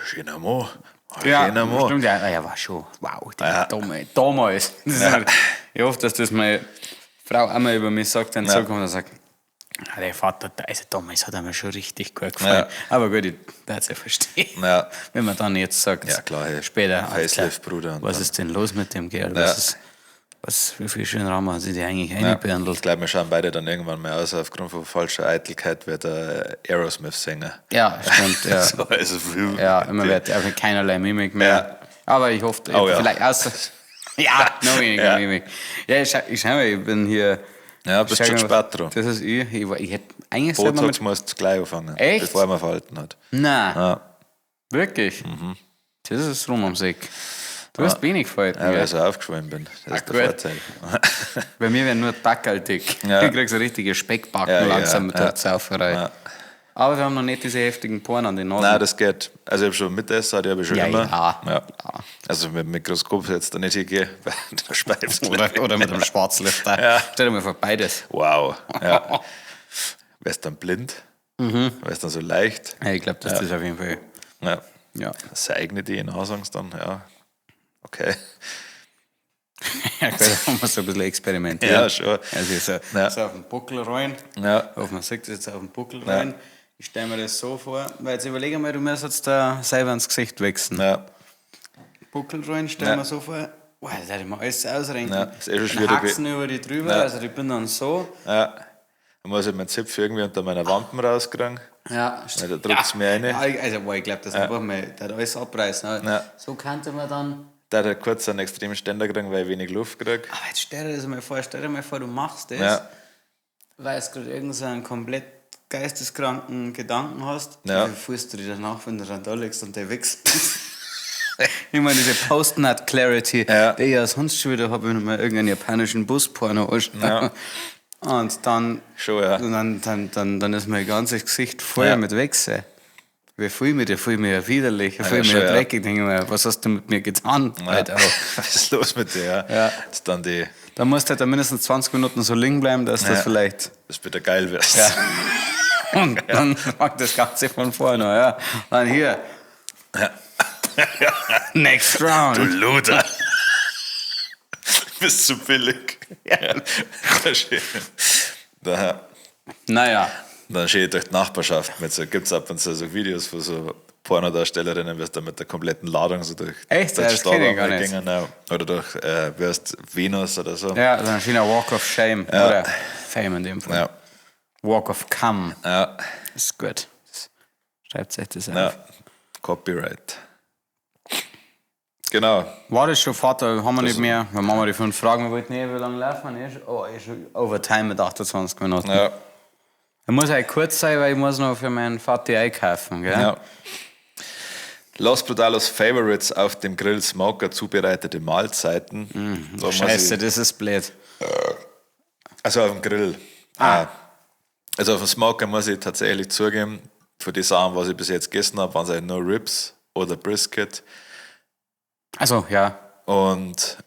schöner Mann, Ja, schöner Mann. stimmt, ja, ja, war schon. Wow, der Ja. damals. damals. Das ist halt, ich hoffe, dass das meine Frau einmal über mich sagt, in Zukunft und sagt, "Ah, der Vater, also damals hat er mir schon richtig gut gefallen. Ja. Aber gut, ich werde es ja verstehen. Ja. Wenn man dann jetzt sagt, Ja, klar, hey, später, Facelift, Alter, Bruder, und was dann- ist denn los mit dem Kerl? Ja. Was ist, was, wie viel schönen Raum hat sie die eigentlich Ja. eingebändelt? Ich glaube, wir schauen beide dann irgendwann mal aus, aufgrund von falscher Eitelkeit wird der Aerosmith-Sänger. Ja, stimmt, ja. So, also, Ja, immer wird einfach keinerlei Mimik mehr. Ja. Aber ich hoffe, Oh, ja. vielleicht außer. Ja, noch weniger Ja. Mimik. Ja, ich schau mal, ich bin hier. Ja, bist ich schau schon mal, spät dran. Das ist ich. Ich hätte eigentlich sollte man Botox mit. musst du gleich anfangen, Echt? bevor man Falten hat. Nein, Ja, wirklich. Das ist rum am Sack. Du hast wenig Falten. ja, weil gell? ich so aufgeschwollen bin. Das ist der gut. Vorteil. Bei mir werden nur die Backerl dick. Ja. Ich krieg so richtige Speckbacken Ja, ja, langsam mit ja. der Zauferei. Ja. Aber wir haben noch nicht diese heftigen Poren an den Nasen. Nein, das geht. Also ich habe schon Mitesser, die habe ich schon Ja, immer. ja. Ja. Also mit dem Mikroskop jetzt da nicht hingehen, weil da speibst du oder mit einem Schwarzlifter. Ja. Stell dir mal vor, beides. Wow. Ja. Wärst dann blind? Mhm. Wärst dann so leicht? Ja, ich glaube, dass das auf jeden Fall. Ja. Ja. Das eigene DNA sagst dann, ja. Okay. Ja, gut, da muss so ein bisschen experimentieren. Ja, schon. Also so, Ja. so auf den Buckel rein. Ja. Ich hoffe, man sieht das jetzt auf den Buckel rein. Ich stelle mir das so vor, weil jetzt überlege mal, du musst jetzt da selber ins Gesicht wechseln. Ja. Buckel rein, stell Ja. mir so vor. Wow, das hätte ich mir alles ausrenken. Ja, ist eh schon Dann schwierig. Haxen über die drüber, Ja. also ich bin dann so. Ja. Dann muss ich meinen Zipf irgendwie unter meiner Wampen rauskriegen. Ja, Ja, da drückt's mir rein. Ja, also, boah, ich glaube, das braucht man, der hat alles abreißen. Ja. So kannte man dann. Da hat er kurz einen extremen Ständer gekriegt, weil ich wenig Luft krieg. Aber jetzt stell dir das mal vor, stell dir mal vor, du machst das. Ja. Weil du gerade irgend so einen komplett geisteskranken Gedanken hast, Ja. wie fühlst du dich danach, wenn du dann da liegst und der wächst? Ich meine, diese Post-Nut-Clarity, Ja. die ich ja sonst schon wieder habe, wenn ich mir irgendeinen japanischen Bus-Porno anschaue. Ja. Und dann, Schon, ja. und dann ist mein ganzes Gesicht voll Ja. mit Wechsel. Wie fühle ich mich? Ich fühle mich ja widerlich, ich fühle mich schon, ja ja. dreckig. Ich denke mir, was hast du mit mir getan? Alter? Was ist los mit dir? Ja. Ja. Das ist dann die, Da musst du halt dann mindestens 20 Minuten so liegen bleiben, dass das Ja. vielleicht dass du wieder geil wirst. Ja. Und dann fängt das Ganze von vorne an, ja. Dann hier. Next Du round. Luder. Bist zu billig. Ja. Schön. Da, Naja. dann stehe durch die Nachbarschaft mit so, gibt's ab und zu so Videos von so Pornodarstellerinnen, wirst da mit der kompletten Ladung so durch, Echt? durch Ja, das kenn ich gar nicht. gegangen, ja. Oder durch wirst Venus oder so. Ja, so ein schöner Walk of Shame. Oder Fame in dem Fall. Ja. Walk of Come. Ja. Ist gut. Das schreibt sich das auf. Ja. Copyright. Genau. War das schon, Vater? Haben wir nicht mehr. Wir machen wir die 5 Fragen. Wir wollten eh, wie lange laufen wir? nicht? Oh, ist schon Overtime mit 28 Minuten. Ja. Ich muss halt kurz sein, weil ich muss noch für meinen Vati einkaufen, gell? Ja. Los Brutalos Favorites auf dem Grill Smoker zubereitete Mahlzeiten. Da muss Scheiße, ich, das ist blöd. also auf dem Grill. Ah. Also auf dem Smoker muss ich tatsächlich zugeben, für die Sachen, was ich bis jetzt gegessen habe, waren es eigentlich nur Ribs oder Brisket. Also, ja. Und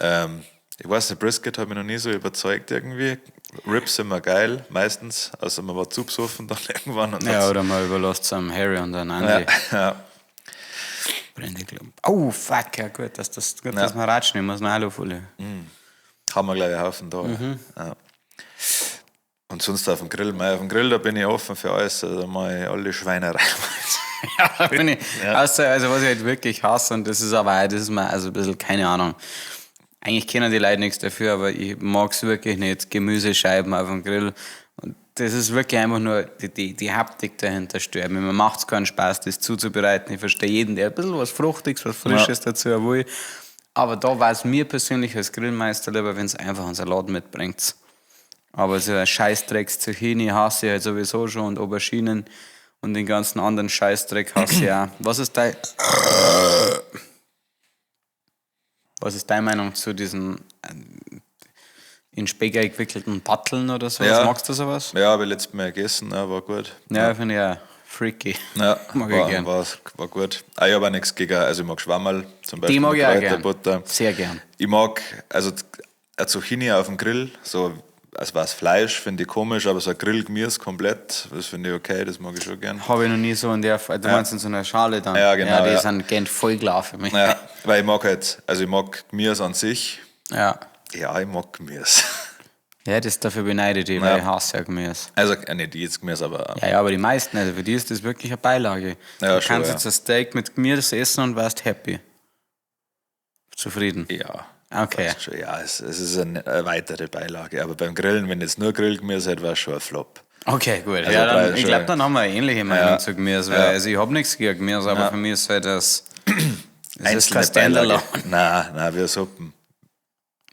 ich weiß nicht, Brisket hat mich noch nie so überzeugt irgendwie. Ribs sind immer geil, meistens. Also man war zu besoffen dann irgendwann. Und Ja, hat's- oder mal überlässt es am Harry und an Andy. ja, ja. Brände Klump. Oh, fuck, ja gut, dass, das, gut, dass wir ratschen, ich muss noch Alufolie. Haben wir gleich einen Haufen da. Mhm. Ja. Und sonst auf dem Grill, mei, auf dem Grill, da bin ich offen für alles, also mal alle Schweinerei. Ja, da bin ich. Außer, also was ich halt wirklich hasse, und das ist aber auch, das ist mir also ein bisschen, keine Ahnung. Eigentlich kennen die Leute nichts dafür, aber ich mag es wirklich nicht. Gemüsescheiben auf dem Grill. Und das ist wirklich einfach nur die Haptik dahinter stört mir. Mir macht es keinen Spaß, das zuzubereiten. Ich verstehe jeden, der ein bisschen was Fruchtiges, was Frisches dazu will. Aber da war es mir persönlich als Grillmeister lieber, wenn es einfach einen Salat mitbringt. Aber so ein Scheißdrecks Zucchini hasse ich halt sowieso schon und Auberginen und den ganzen anderen Scheißdreck hasse ich auch. Was ist dein. Was ist deine Meinung zu diesen in Speck eingewickelten Datteln oder sowas? Ja. Magst du sowas? Ja, habe ich letztes Mal gegessen, ja, war gut. Ja, finde ich auch freaky. Ja, Mag ich war, gern. war gut. Ah, ich habe auch nichts gegen, also ich mag Schwammerl zum Beispiel Die mag mit ich auch gern. Kräuterbutter. Sehr gern. Ich mag, also eine Zucchini auf dem Grill, so als war es Fleisch, finde ich komisch, aber so ein Grillgemüse komplett, das finde ich okay, das mag ich schon gern. Habe ich noch nie so in der, du meinst in so einer Schale dann? Ja, genau, Ja, die ja. sind gern voll klar für mich. Ja, weil ich mag halt, also ich mag Gemüse an sich. Ja. Ja, ich mag Gemüse. Ja, das dafür beneide ich dich, weil Ja. ich hasse ja Gemüse. Also nicht jedes Gemüse, aber Ja, ja, aber die meisten, also für die ist das wirklich eine Beilage. Ja, du schon, kannst ja. jetzt ein Steak mit Gemüse essen und warst happy. Zufrieden. ja. Okay. Passt schon. Ja, es ist eine weitere Beilage. Aber beim Grillen, wenn jetzt nur Grillgemüse hätte, wäre es schon ein Flop. Okay, gut. Also ja, drei dann, ich schon. glaube, dann haben wir eine ähnliche Meinung Ja. zu Gemüse. Weil, Ja. Also ich habe nichts gegen Gemüse, aber Ja. für mich ist halt das, es ist Einzelne kein Standalone. Beilage. Nein, nein, wir Suppen.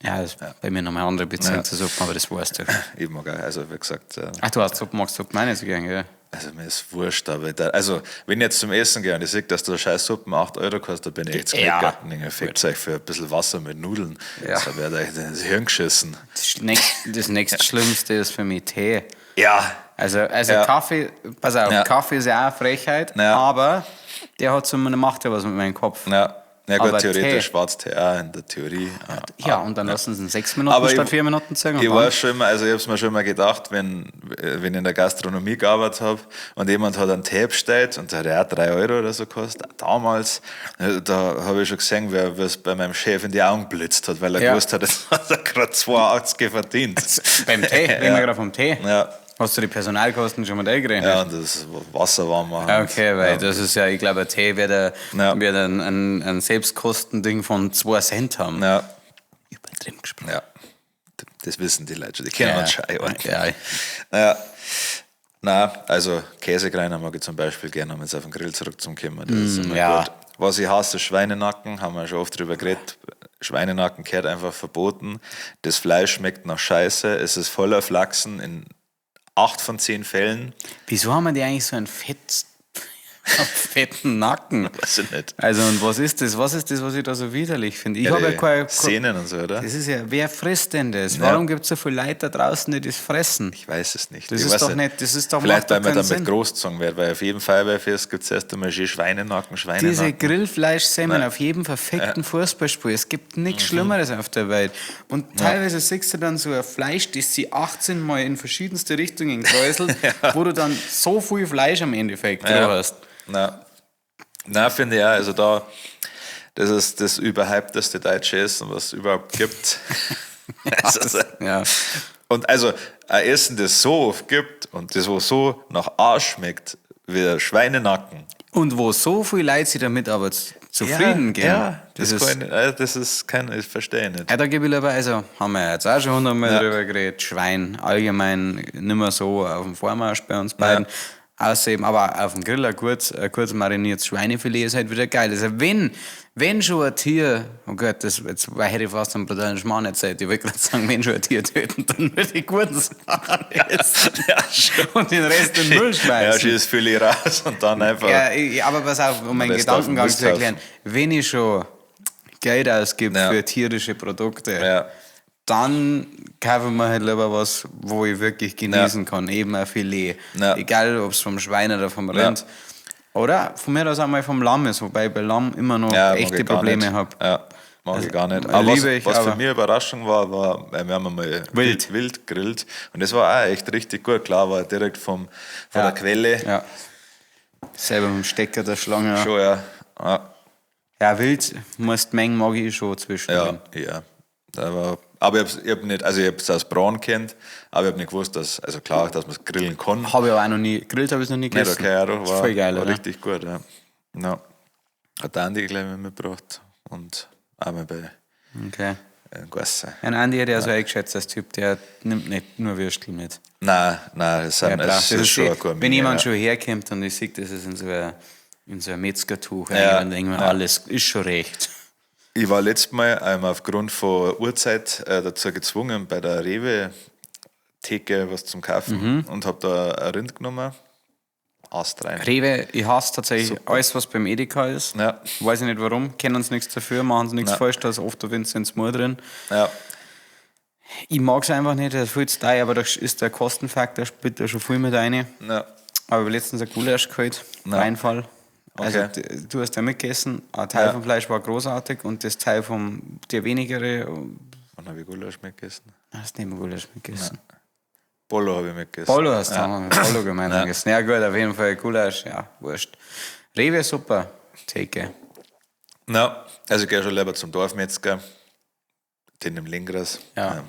Ja, das ist bei mir nochmal eine andere Beziehung Ja. zu Suppen, aber das weißt du. Ich mag auch, also wie gesagt, Ach, du hast Suppen, magst Suppen auch nicht so gern, gell? also mir ist wurscht, aber da, also wenn ich jetzt zum Essen gehe und ich sehe, dass der scheiß Suppen 8 Euro kostet, da bin ich echt Ja. ja. Fickt euch für ein bisschen Wasser mit Nudeln. Ja. Da werde ich ins Hirn geschissen. Das nächstschlimmste ist für mich Tee. Ja. Also Ja. Kaffee, pass auf, Ja. Kaffee ist ja auch eine Frechheit, Ja. aber der hat zumindest, macht ja was mit meinem Kopf. Ja, ja gut, Aber theoretisch Tee. Schwarztee auch in der Theorie. Ja, und dann lassen sie ihn 6 Minuten Aber statt ich- 4 Minuten ziehen. und Ich dann- war schon immer, also ich habe es mir schon immer gedacht, wenn ich in der Gastronomie gearbeitet habe und jemand hat einen Tee bestellt und der hat ja auch 3 Euro oder so gekostet, damals, da habe ich schon gesehen, wer es bei meinem Chef in die Augen blitzt hat, weil er Ja. gewusst hat, jetzt hat er gerade 2,80 verdient. Beim Tee, reden wir gerade vom Tee. Ja. Hast du die Personalkosten schon mit eingerechnet? Ja, und das Wasser warm machen. Okay, weil ja. das ist ja, ich glaube, ein Tee wird, Ja. wird ein Selbstkostending von 2 Cent haben. Ja, Übertrieben gesprochen. ja. Das wissen die Leute schon, die kennen uns schon einordnen. Ja. Ja. Na, also Käsekreiner mag ich zum Beispiel gerne, um jetzt auf den Grill zurückzukommen. Das ist immer Mm, ja. gut. Was ich hasse, Schweinenacken, haben wir schon oft drüber geredet. Schweinenacken kehrt einfach verboten. Das Fleisch schmeckt nach Scheiße, es ist voller Flachsen in 8 von 10 Fällen. Wieso haben wir die eigentlich so einen einen fetten Nacken? Weiß ich nicht. Also, und was ist das? Was ist das, was ich da so widerlich finde? Ich Ja, habe ja die keine. Sehnen und so, oder? Das ist ja, wer frisst denn das? Warum gibt es so viele Leute da draußen, die das fressen? Ich weiß es nicht. Das ich ist weiß doch nicht- das ist doch- Vielleicht, macht doch weil man keinen damit Sinn. großgezogen wird, weil auf jedem Feuerwehrfest gibt es erst einmal schön Schweinenacken, Schweinenacken. Diese Grillfleischsemmeln auf jedem verfickten Fußballspiel. Es gibt nichts Schlimmeres auf der Welt. Und teilweise siehst du dann so ein Fleisch, das sie 18 Mal in verschiedenste Richtungen kräuselt, wo du dann so viel Fleisch am Endeffekt Ja. drauf hast. Na, na finde ich auch, also da, das ist das überhypteste deutsche Essen, was es überhaupt gibt. also, Ja. Und also ein Essen, das so oft gibt und das, wo so nach Arsch schmeckt, wie der Schweinenacken. Und wo so viele Leute sich damit aber zufrieden gehen. Ja, das, das ist. kann ich, das ist kein, ich verstehe nicht. Ja, da gebe ich lieber, also haben wir jetzt auch schon hundertmal Ja. drüber geredet, Schwein allgemein nicht mehr so auf dem Vormarsch bei uns beiden. Außerdem, aber auf dem Grill ein kurz mariniertes Schweinefilet ist halt wieder geil. Also wenn schon ein Tier, oh Gott, das, jetzt hätte ich fast einen brutalen Schmarrn erzählt. Ich wollte gerade sagen, wenn schon ein Tier töten, dann würde ich guten Sachen essen. Ja, schon. Und den Rest in den Müll Ja, schmeißen. schieß Filet raus und dann einfach. Ja, aber pass auf, um meinen Rest auf den Gedankengang zu Misthaufen. erklären. Wenn ich schon Geld ausgebe Ja. für tierische Produkte, Ja. dann kaufe ich mir halt lieber was, wo ich wirklich genießen kann. Eben ein Filet. Ja. Egal, ob es vom Schwein oder vom Rind. Oder von mir aus auch mal vom Lamm ist, wobei ich bei Lamm immer noch Ja, mag echte ich gar Probleme nicht. habe. Ja, mag Also, ich gar nicht. Aber was, liebe ich, was aber- für mich Überraschung war, war, weil wir haben einmal Wild. wild grillt und das war auch echt richtig gut. Klar, war direkt von Ja. der Quelle. Ja. Selber mit dem Stecker der Schlange. Schon, ja. Ja, Ja, wild musst Mengen mag ich schon zwischendrin. ja. ja. Da war, aber ich hab nicht, also ich hab's aus Braun kennt, aber ich hab nicht gewusst, dass, also klar, dass man es grillen kann. Habe ich aber auch noch nie, gegrillt habe ich es noch nie Nicht, gegessen. okay, ja, doch, Ist war, voll geil, war oder? richtig gut, ja. Ja. Hat der Andi gleich mal mitgebracht und einmal bei Okay. Gasse. Ein Andi hätte ich also eingeschätzt als Typ, der nimmt nicht nur Würstel mit. Nein, nein, das, Ja, sind, klar. das ist schon eh- eine gute wenn jemand ja. schon herkommt und ich sehe, das ist in so ein Metzgertuch, Ja, dann denke ich mir, ja. alles ist schon recht. Ich war letztes Mal aufgrund von Uhrzeit dazu gezwungen, bei der Rewe-Theke was zum Kaufen und habe da ein Rind genommen. Ast rein. Rewe, ich hasse tatsächlich alles, was beim Edeka ist. Ja. Weiß ich nicht warum, kennen uns nichts dafür, machen uns nichts Ja. falsch, da ist oft der Vinzenz Moor drin. Ja. Ich mag es einfach nicht, das ist viel zu teuer, aber da ist der Kostenfaktor, spielt da schon viel mit rein. Ja. Aber ich habe letztens ein Gulasch geholt, Ja. Reinfall. Also Okay. du hast ja mitgegessen, ein Teil Ja. vom Fleisch war großartig und das Teil vom, der wenigere, Wann habe ich Gulasch mitgegessen? hast nicht mehr Gulasch mitgegessen. Bollo habe ich mitgegessen. Polo hast du ja. ja. mit Polo gemeinsam gegessen. Ja gut, auf jeden Fall Gulasch, ja, wurscht. Rewe super, Theke. Ja, also ich gehe schon lieber zum Dorfmetzger, den im Lingras. Ja.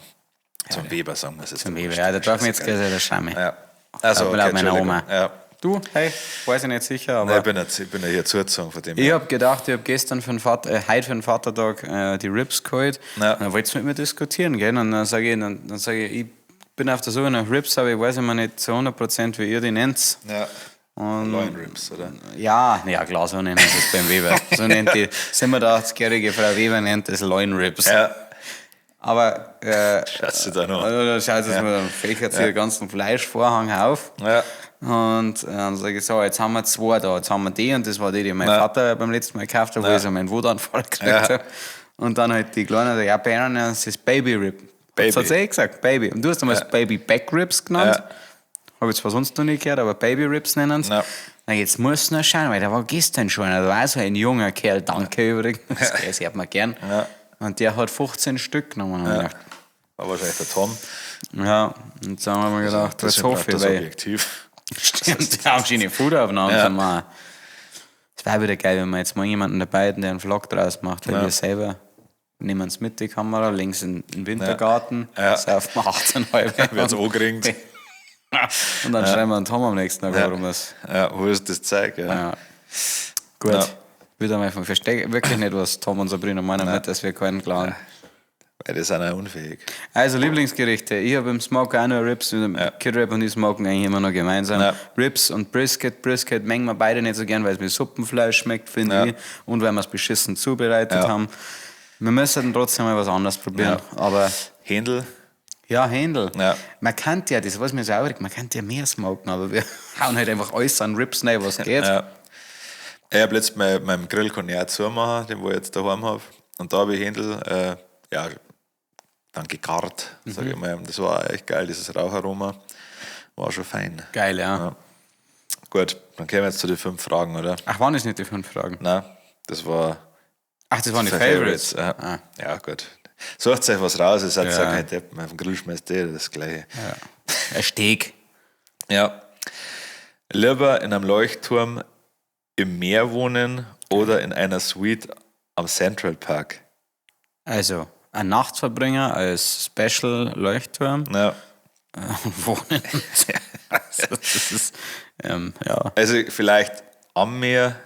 Zum Weber, sagen wir es jetzt. Zum Weber, ja, der Dorfmetzger ist ja der Schame. Ja. Also, Ja, okay, laut meiner Entschuldigung. Oma. Ja. Du, hey, weiß ich nicht sicher, aber Nein, ich bin ja hier zugezogen von dem ich her. habe gedacht, ich habe gestern für den Vater, heute für den Vatertag die Ribs geholt. Ja. Und dann wolltest du mit mir diskutieren, gell? Und dann sage ich, dann sag ich, ich bin auf der Suche nach Ribs, aber ich weiß immer nicht zu 100%, wie ihr die nennt. Ja. Und Loin Ribs, oder? ja, ja klar, so nennen sie es beim Weber. So nennt die 87-jährige Frau Weber nennt es Loin Ribs. Ja. Aber Schaust du da noch? Also, da schaut es mir, dann fächert sie den ganzen Fleischvorhang auf. Ja. Und dann sage ich so, jetzt haben wir zwei da, jetzt haben wir die und das war die, die mein Ja. Vater beim letzten Mal gekauft hat, wo Ja. ich so meinen Wutanfall gekriegt Ja. habe. Und dann halt die kleine, ja, Bären, das ist Baby Rib. Baby. Das hat sie eh gesagt, Baby. Und du hast damals Baby Back Ribs genannt. Ja. Habe ich zwar sonst noch nicht gehört, aber Baby Ribs nennen sie. Ja. Na, jetzt musst du noch schauen, weil der war gestern schon, da war so ein junger Kerl, danke übrigens, das hört man gern. Ja. Und der hat 15 Stück genommen. Und ich gedacht, War wahrscheinlich der Tom. ja, und dann haben wir gedacht, Das das ist hoffe ich, das weil. objektiv. Stimmt, die haben schöne Foodaufnahmen Ja. zu machen. Es wäre wieder geil, wenn wir jetzt mal jemanden dabei hätten, der einen Vlog draus macht, weil Ja. wir selber nehmen es mit, die Kamera, links in den Wintergarten, Ja. saufen wir 18,5. Wird's angeringt. Und dann schreiben wir einen Tom am nächsten Tag, Ja. warum es. Ja, wo ist das Zeug? Ja. Ja. Gut. Ja. Wieder mal von verstehe wirklich nicht, was Tom und Sabrina meinen mit, dass wir keinen klauen. Weil die sind auch unfähig. Also Lieblingsgerichte. Ich habe im Smoker auch nur Ribs. Ja. Kid Rap und ich smoken eigentlich immer noch gemeinsam. Ja. Ribs und Brisket. Brisket mengen wir beide nicht so gern, weil es mit Suppenfleisch schmeckt, finde Ja. ich. Und weil wir es beschissen zubereitet Ja. haben. Wir müssen trotzdem mal was anderes probieren. Aber Händel. ja, Händel. Ja. Man kann ja, das was mir so aufregt, man kann ja mehr smoken, aber wir hauen halt einfach alles an Ribs rein, was geht. Ja. Ich habe letztes Mal meinem Grill kann ich auch zumachen, den wo ich jetzt daheim habe. Und da habe ich Händel, ja, dann gegart, sag ich mal. Das war echt geil, dieses Raucharoma. War schon fein. Geil, ja. Ja. Gut, dann kommen wir jetzt zu den 5 Fragen, oder? Ach, waren das nicht die 5 Fragen? Nein, das war Ach, das waren die Favorites. Ja. Ah. Ja, gut. Sucht euch was raus, ihr seid ja Ja. kein Deppen. Auf den Grill schmeißt ihr das Gleiche. Ja. Ein Steak. Ja. Lieber in einem Leuchtturm im Meer wohnen oder in einer Suite am Central Park? Also, ein Nachtverbringer als Special Leuchtturm Ja. wohnen. Also, das ist, ja. Also vielleicht am Meer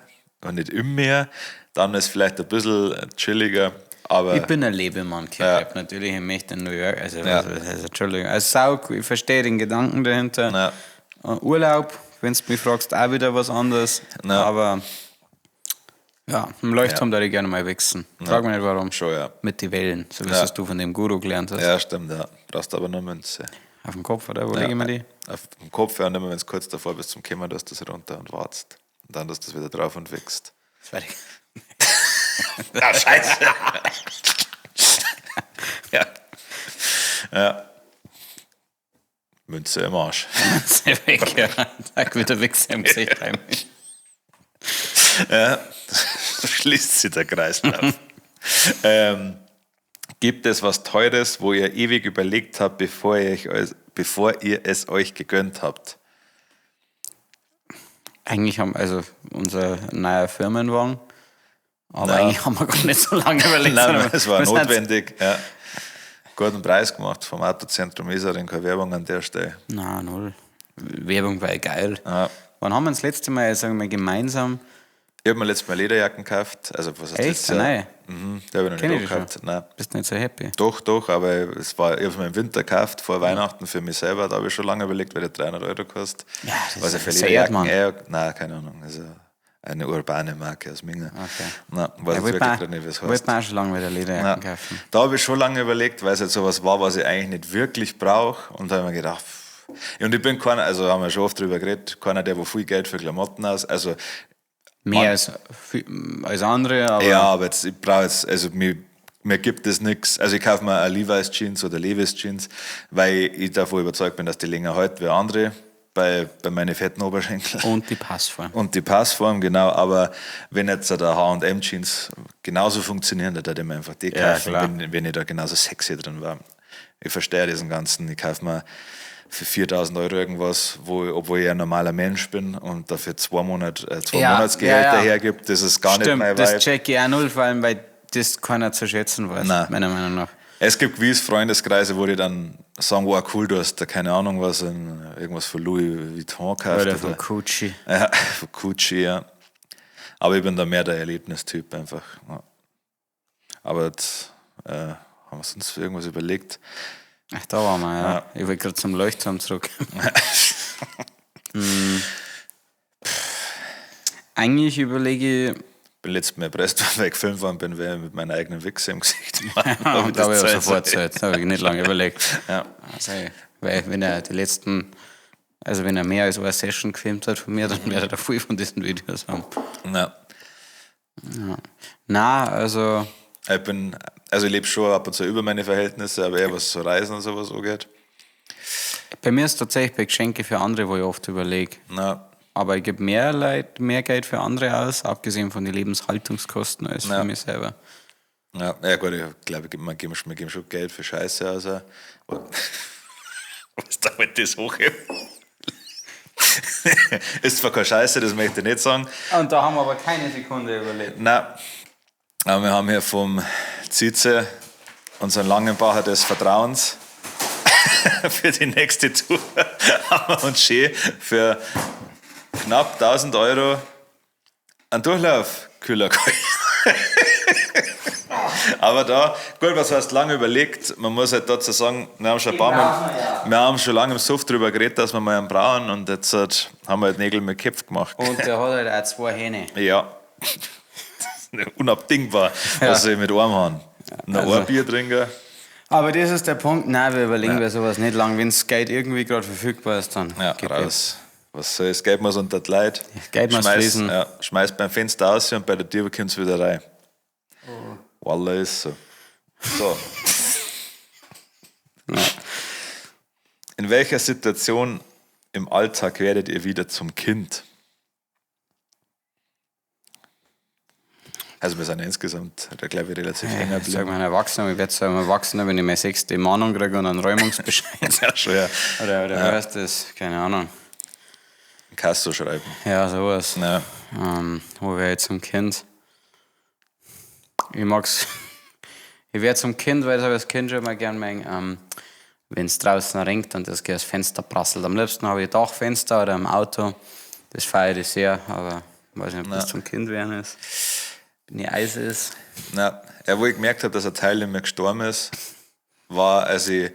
und nicht im Meer, dann ist vielleicht ein bisschen chilliger, aber Ich bin ein Lebemann, Ja. ja. Natürlich, ich möchte in New York, also, Ja. also Entschuldigung. Also, sau, cool, ich verstehe den Gedanken dahinter. Ja. Urlaub, wenn du mich fragst, auch wieder was anderes. Ja. Aber ja, im Leuchtturm da ich gerne mal wichsen. Frag mich nicht warum. schon, ja. Mit den Wellen, so wie Ja. es du von dem Guru gelernt hast. Ja, stimmt, ja. Brauchst aber nur Münze. Auf dem Kopf, oder? Wo Ja. lege ich mir die? Auf dem Kopf, ja, und immer wenn es kurz davor bist zum Kommen, dass du das runter und wartest. Und dann, dass du das wieder drauf und wächst. Das war die Ah, scheiße! ja. Ja. Münze im Arsch. Sehr weg, ja. Tag wieder Wichse im Gesicht rein. Ja, so schließt sich der Kreislauf. Gibt es was Teures, wo ihr ewig überlegt habt, bevor ihr es euch gegönnt habt? Eigentlich haben, also unser neuer Firmenwagen, aber Ja. eigentlich haben wir gar nicht so lange überlegt. Nein, sondern es war wir sind- notwendig. Ja. Guten Preis gemacht vom Autozentrum Isering, keine Werbung an der Stelle. Nein, null. Werbung war geil. Ja. Wann haben wir das letzte Mal, sagen wir, gemeinsam? Ich habe mir letztes Mal Lederjacken gekauft. Also, was heißt Echt? letztes Jahr? Nein. Die habe ich noch Kenn nicht ich die schon. gehabt. Nein. Bist nicht so happy? Doch, doch, aber es war, ich habe mir im Winter gekauft, vor Weihnachten für mich selber. Da habe ich schon lange überlegt, weil der 300 Euro kostet. Ja, das Was ja ist für sehr Lederjacken Mann. nein, keine Ahnung. Also eine urbane Marke aus Minga. Okay. Nein, weiß Ja, jetzt wollte wirklich gerade nicht, wie es heißt. Wollte mir auch schon lange wieder Lederjacken Ja. kaufen. Da habe ich schon lange überlegt, weil es halt sowas war, was ich eigentlich nicht wirklich brauche. Und da habe ich mir gedacht, pff, Und ich bin keiner, also haben wir schon oft drüber geredet, keiner, der wo viel Geld für Klamotten aus. Also, Mehr als andere, aber. Ja, aber jetzt, ich brauche jetzt, also mir gibt es nichts. Also ich kaufe mir eine Levi's Jeans oder Levi's Jeans, weil ich davon überzeugt bin, dass die länger halten wie andere bei meinen fetten Oberschenkeln. Und die Passform. Und die Passform, genau. Aber wenn jetzt der H&M Jeans genauso funktionieren, dann würde ich mir einfach die kaufen, ja, wenn ich da genauso sexy drin war. Ich verstehe diesen ganzen, ich kaufe mir für 4.000 Euro irgendwas, obwohl ich ein normaler Mensch bin und dafür 2 Monatsgehälter hergibt, das ist gar nicht mein Vibe. Das check ich auch null, vor allem, weil das keiner zu schätzen weiß, nein. Meiner Meinung nach. Es gibt gewisse Freundeskreise, wo die dann sagen, wow, cool, du hast da keine Ahnung was, irgendwas von Louis Vuitton gekauft. Oder von Gucci. Ja, von Gucci, ja. Aber ich bin da mehr der Erlebnistyp einfach. Ja. Aber jetzt haben wir uns irgendwas überlegt. Ach, da waren wir, ja. Ich wollte gerade zum Leuchtturm zurück. Eigentlich überlege ich... Ich bin letztes Mal erpresst, weil ich gefilmt worden bin, weil ich mit meiner eigenen Wichse im Gesicht war. Da habe ich sofort Zeit, da habe ich nicht lange überlegt. Ja. Also, weil wenn er die letzten, also wenn er mehr als eine Session gefilmt hat von mir, dann werde er da viel von diesen Videos haben. Ja. Ja. Nein, also... Ich lebe schon ab und zu über meine Verhältnisse, aber eher was so Reisen und sowas angeht. Bei mir ist tatsächlich bei Geschenke für andere, wo ich oft überlege. Ja. Aber ich gebe mehr Geld für andere aus, abgesehen von den Lebenshaltungskosten, als für mich selber. Ja, ja gut, ich glaube, wir geben schon Geld für Scheiße aus. Was damit das hochheben? Ist zwar keine Scheiße, das möchte ich nicht sagen. Und da haben wir aber keine Sekunde überlebt. Nein. Aber wir haben hier vom Zize unseren Langenbacher des Vertrauens für die nächste Tour haben wir uns schön für knapp 1.000 Euro einen Durchlaufkühler gekauft. Aber da, gut, was heißt lange überlegt, man muss halt dazu sagen, wir haben schon ein paar Mal, wir haben schon lange im Suff drüber geredet, dass wir mal einen brauchen und jetzt halt, haben wir halt Nägel mit Köpfen gemacht. Und der hat halt auch 2 Hähne. Ja. Unabdingbar, was ich mit einem haben. Noch also, ein Bier trinken. Aber das ist der Punkt, nein, wir überlegen wir sowas nicht lang. Wenn das Geld irgendwie gerade verfügbar ist, dann ja, raus. Was soll das Geld muss unter die Leute. Geld muss fließen. Ja, schmeiß beim Fenster aus und bei der Tür kommt es wieder rein. Oh. Wallah ist so. So. Ja. In welcher Situation im Alltag werdet ihr wieder zum Kind? Also wir sind ja insgesamt, da glaube ich, relativ länger geblieben. Ich sage mal, ein Erwachsener, ich werde zu einem Erwachsener, wenn ich meine 6. Mahnung kriege und einen Räumungsbescheid. Ja, schon, ja. Oder ja. Heißt das? Keine Ahnung. Kasso schreiben. Ja, sowas. Ja. Wo wäre ich zum Kind? Ich mag's. Ich wäre zum Kind, weil das habe ich als Kind schon immer gern mein, wenn es draußen regnet und das das Fenster prasselt. Am liebsten habe ich Dachfenster oder im Auto. Das feiere ich sehr, aber ich weiß nicht, ob das zum Kind werden ist. Wenn ich Eis ist. Na, ja, wo ich gemerkt habe, dass ein Teil in mir gestorben ist, war, als ich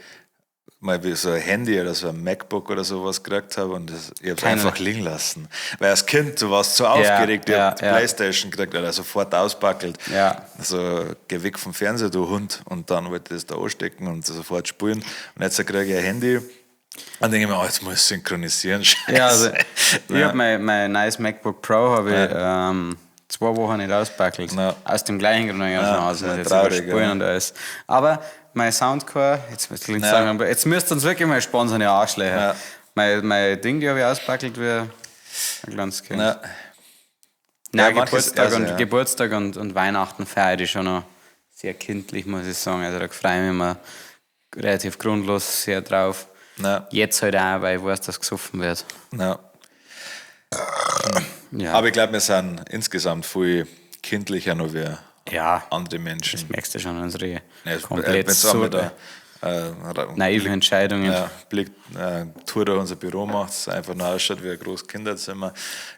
mal so ein Handy oder so ein MacBook oder sowas gekriegt habe und das, ich habe es einfach liegen lassen. Weil als Kind, du warst so aufgeregt, ich habe die Playstation gekriegt oder sofort auspackelt. Ja. Also geh weg vom Fernseher, du Hund. Und dann wollte ich das da anstecken und sofort spielen. Und jetzt kriege ich ein Handy und denke ich mir, oh, jetzt muss ich synchronisieren. Scheiße. Ja, also ich habe mein neues MacBook Pro habe ich 2 Wochen nicht auspackelt. Ja. Aus dem gleichen Grund, also jetzt traurig, überspulen und alles. Aber mein Soundcore, jetzt klingt sagen, aber jetzt müsst ihr uns wirklich mal sponsern, ihr Arschlöcher. Ja. Mein Ding, die habe ich auspackelt wie ein kleines Kind. Ja. Nein, ja, Geburtstag, und, Geburtstag und Weihnachten feiere ich schon noch sehr kindlich, muss ich sagen. Also da freue ich mich immer relativ grundlos sehr drauf. Ja. Jetzt halt auch, weil ich weiß, dass gesoffen wird. Ja. Ja. Aber ich glaube, wir sind insgesamt viel kindlicher noch wie andere Menschen. Das merkst du schon, unsere komplett so da, naive Entscheidungen. Ja, Blick, Tour durch unser Büro macht, es einfach nur ausschaut wie ein großes Kinderzimmer.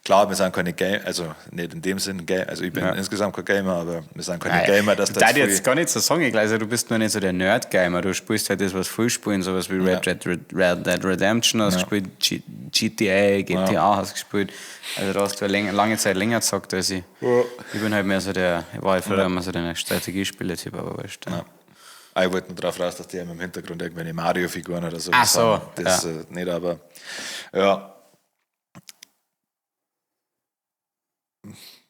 Klar, wir sind keine Gamer, also nicht in dem Sinn Gamer, also ich bin insgesamt kein Gamer, aber wir sind keine Gamer. Dass das jetzt gar nicht so sagen, ich glaube, du bist nur nicht so der Nerd-Gamer, du spielst halt das, was viel spielen, sowas wie Red Dead Redemption hast gespielt, GTA, GTA hast gespielt. Also da hast du lange Zeit länger gezockt als ich. Ja. Ich bin halt mehr so der, ich war halt früher immer so der Strategiespieler-Typ, aber weißt du. Ja. Ah, ich wollte nur darauf raus, dass die im Hintergrund irgendwelche Mario-Figuren oder so Ach so, haben. Das ja. nicht, aber ja.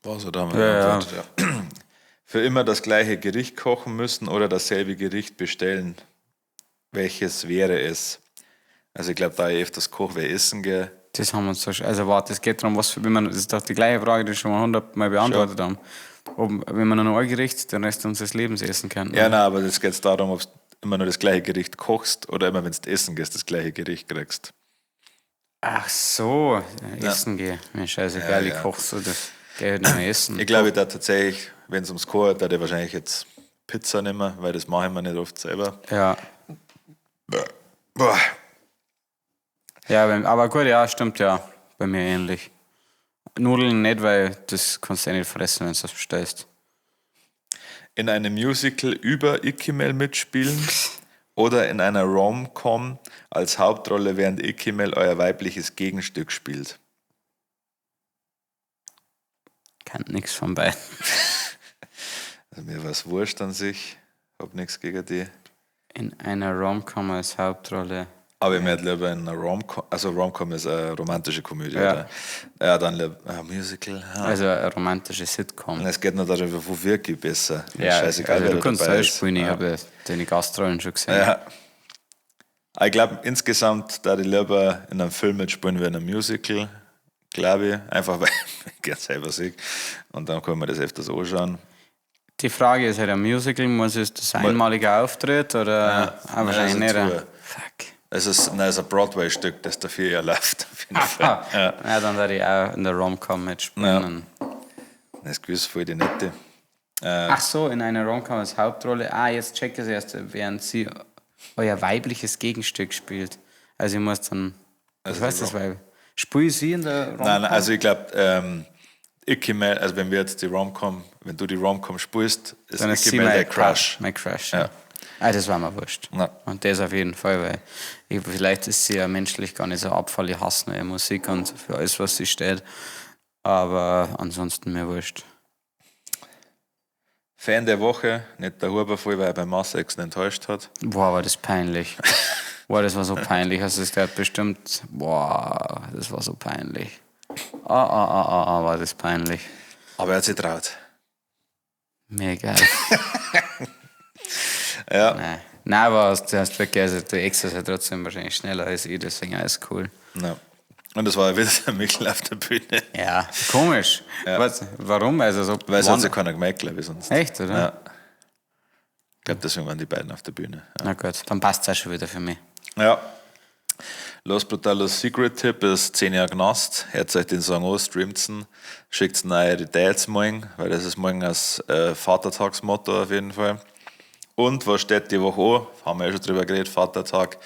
Was oder haben wir Ja, ja. geantwortet, ja. Für immer das gleiche Gericht kochen müssen oder dasselbe Gericht bestellen. Welches wäre es? Also ich glaube, da ich öfters koche, wer essen gehe. Das haben wir uns so schon. Also warte, es geht darum, was für, wenn man, das ist doch die gleiche Frage, die wir schon mal 100 Mal beantwortet haben. Ob, wenn man nur ein Gericht den Rest unseres Lebens essen kann. Ja, nein, aber es geht darum, ob du immer nur das gleiche Gericht kochst oder immer, wenn du essen gehst, das gleiche Gericht kriegst. Ach so, ja, essen gehe. Mir scheißegal, Ja, ich ja. koche so, das gehe halt nicht mehr essen. Ich glaube, da tatsächlich, wenn es ums Kochen geht, da ich wahrscheinlich jetzt Pizza nehmen, weil das mache ich mir nicht oft selber. Ja, Boah. ja, aber gut, ja, stimmt ja. Bei mir ähnlich. Nudeln nicht, weil das kannst du eh nicht fressen, wenn du das bestellst. In einem Musical über Ikkimel mitspielen oder in einer Rom-Com als Hauptrolle, während Ikkimel euer weibliches Gegenstück spielt. Kann nichts von beiden. Also mir war es wurscht an sich, hab nichts gegen die. In einer Rom-Com als Hauptrolle. Aber ich möchte lieber in einer Rom-Com, also Rom-Com ist eine romantische Komödie, Ja. oder? Ja, dann lieber ein Musical. Ja. Also eine romantische Sitcom. Und es geht nur darüber, wo wirklich besser. Mir Ja, scheißegal, also wer du da kannst dabei selbst ist. spielen, ich Ja. habe ja deine Gastrollen schon gesehen. Ja. Ich glaube, insgesamt, da ich lieber in einem Film mitspielen wie in einem Musical, glaube ich. Einfach, weil ich gerne selber sehe. Und dann kann man das öfters anschauen. Die Frage ist halt, ein Musical, muss es das einmalige Auftritt oder? Ja. Ah, wahrscheinlich Nein, nicht. also oder? Tour. Fuck. Es ist, nein, es ist ein Broadway-Stück, das da 4 Jahre läuft. Auf jeden Fall. Ah, ja. Dann werde ich auch in der Rom-Com mitspielen. Das ist gewiss voll die nette. Ach so, in einer Rom-Com als Hauptrolle. Ah, jetzt check ich es erst, während sie euer weibliches Gegenstück spielt. Also ich muss dann. Also was heißt die das Weib? Spiel sie in der Rom-Com? Nein, nein, also ich glaube, Ikkimel, also wenn wir jetzt die Rom-Com, wenn du die Rom-Com spielst, ist Dann ist sie Ikkimel mein der Crush. Mein Crush, Ja. ja. Ah, das war mir wurscht. Ja. Und das auf jeden Fall, weil ich, vielleicht ist sie ja menschlich gar nicht so Abfall. Ich hasse nur ihre Musik und für alles, was sie steht. Aber ansonsten mir wurscht. Fan der Woche, nicht der Huber voll, weil er beim Mass-Ex enttäuscht hat. Boah, war das peinlich. Boah, das war so peinlich. Also, das der hat bestimmt. Boah, das war so peinlich. Ah, ah, ah, ah, ah, war das peinlich. Aber er hat sich traut. Mir egal. Ja. Nein. Nein, aber hast, du hast wirklich, also der Ex ist ja trotzdem wahrscheinlich schneller als ich, deswegen alles cool. Ja. Und das war ja wieder der Michel auf der Bühne. Ja, komisch. Was, warum? Also so Weil es hat wann- sich keiner gemerkt, glaube ich, sonst. Echt, oder? Ja. Ich glaube, deswegen waren die beiden auf der Bühne. Na gut, dann passt es auch schon wieder für mich. Ja. Los Brutalos Secret Tipp ist 10 Jahre Knast. Hört euch den Song an, streamt's ihn, schickt's ihn eure Dads morgen, weil das ist morgen das Vatertagsmotto auf jeden Fall. Und was steht die Woche an? Haben wir ja schon drüber geredet, Vatertag.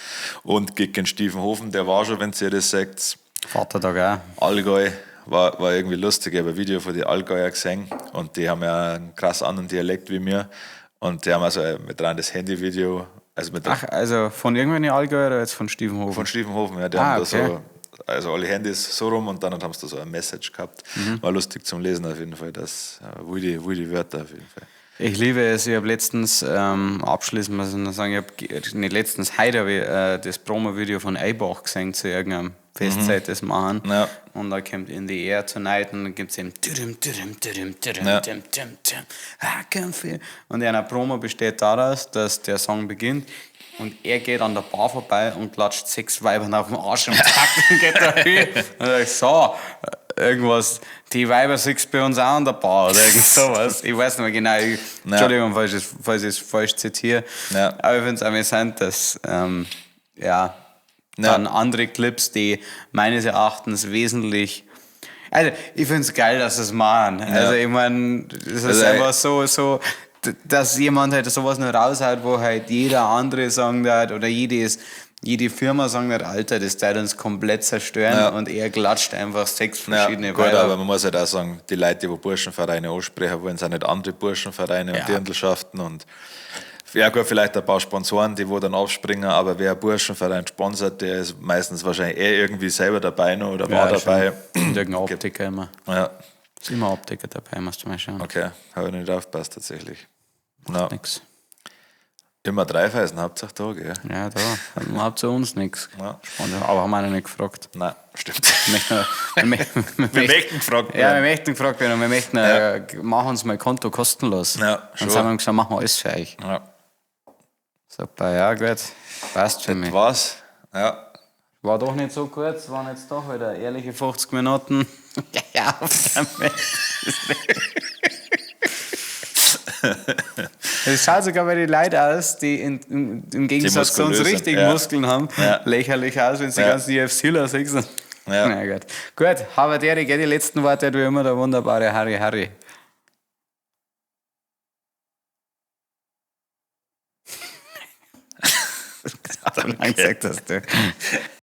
Und gegen Stiefenhofen, der war schon, wenn ihr das sagt. Vatertag auch. Allgäu war irgendwie lustig. Ich habe ein Video von den Allgäuer gesehen und die haben ja einen krass anderen Dialekt wie mir. Und die haben also mit dran das Handyvideo, also mit Ach, also von irgendwelchen Allgäuer oder jetzt von Stiefenhofen? von Stiefenhofen, ja, die Ah, haben da okay. so, also alle Handys so rum und dann haben sie da so eine Message gehabt. Mhm. War lustig zum Lesen auf jeden Fall, das wilde Wörter auf jeden Fall. Ich liebe es. Ich habe letztens, abschließend muss ich noch sagen, ich habe nicht letztens, heute habe ich das Promo-Video von Eibach gesehen zu irgendeinem Festzeit, das machen. Ja. Und da kommt In the Air Tonight und dann gibt es eben tudum, tudum, tudum, tudum, Ja. tudum, tudum, tudum, I can feel. Und in einer Promo besteht daraus, dass der Song beginnt und er geht an der Bar vorbei und klatscht 6 Weibern auf den Arsch und zack, und geht da hin. Und ich so, irgendwas, die Weiber siehst bei uns auch an der Bar oder irgend sowas. Ich weiß nicht mehr genau. Ich, Entschuldigung, falls ich es falsch zitiere. Ja. Aber ich finde es amüsant, dass ja, dann andere Clips, die meines Erachtens wesentlich. Also, ich finde es geil, dass sie es machen. Also, ich meine, es ist Also, einfach so, dass jemand halt sowas noch raushaut, wo halt jeder andere sagen hat oder jede Firma sagen hat, Alter, das tät uns komplett zerstören Ja. und er klatscht einfach 6 Ja, verschiedene gut, Weiber. aber man muss halt auch sagen, die Leute, die Burschenvereine ansprechen, wollen es auch nicht andere Burschenvereine Ja. und Dirndlschaften und ja gut, vielleicht ein paar Sponsoren, die wo dann abspringen, aber wer einen Burschenverein sponsert, der ist meistens wahrscheinlich eh irgendwie selber dabei noch oder war Ja, dabei. schon. Und irgendein Optiker immer. Ja, Ist immer Optiker dabei, musst du mal schauen. okay, habe ich nicht aufgepasst tatsächlich. Ja. Nix. Immer Dreifeisen, Hauptsache da, gell? Ja, da. Habt zu uns nichts. Ja. Aber haben wir noch nicht gefragt. Nein, stimmt. Wir, möchten, wir, Wir möchten gefragt Ja, wir werden. möchten gefragt werden und wir möchten, machen uns mal Konto kostenlos. Ja, Und schon. dann haben wir gesagt, machen wir alles für euch. Ja. Super, ja, gut. Passt für mich. Was? Ja. War doch nicht so kurz, waren jetzt doch wieder ehrliche 50 Minuten. Ja, auf damit. Es schaut sogar bei den Leuten aus, die im Gegensatz zu uns muskulös sind, richtigen ja. Muskeln haben, Ja. lächerlich aus, wenn sie die Ja. ganzen UFCler sehen. Ja. Na gut. Gut, aber Derek, die letzten Worte hat wie immer der wunderbare Harry Harry. Danke. Gesagt hast du.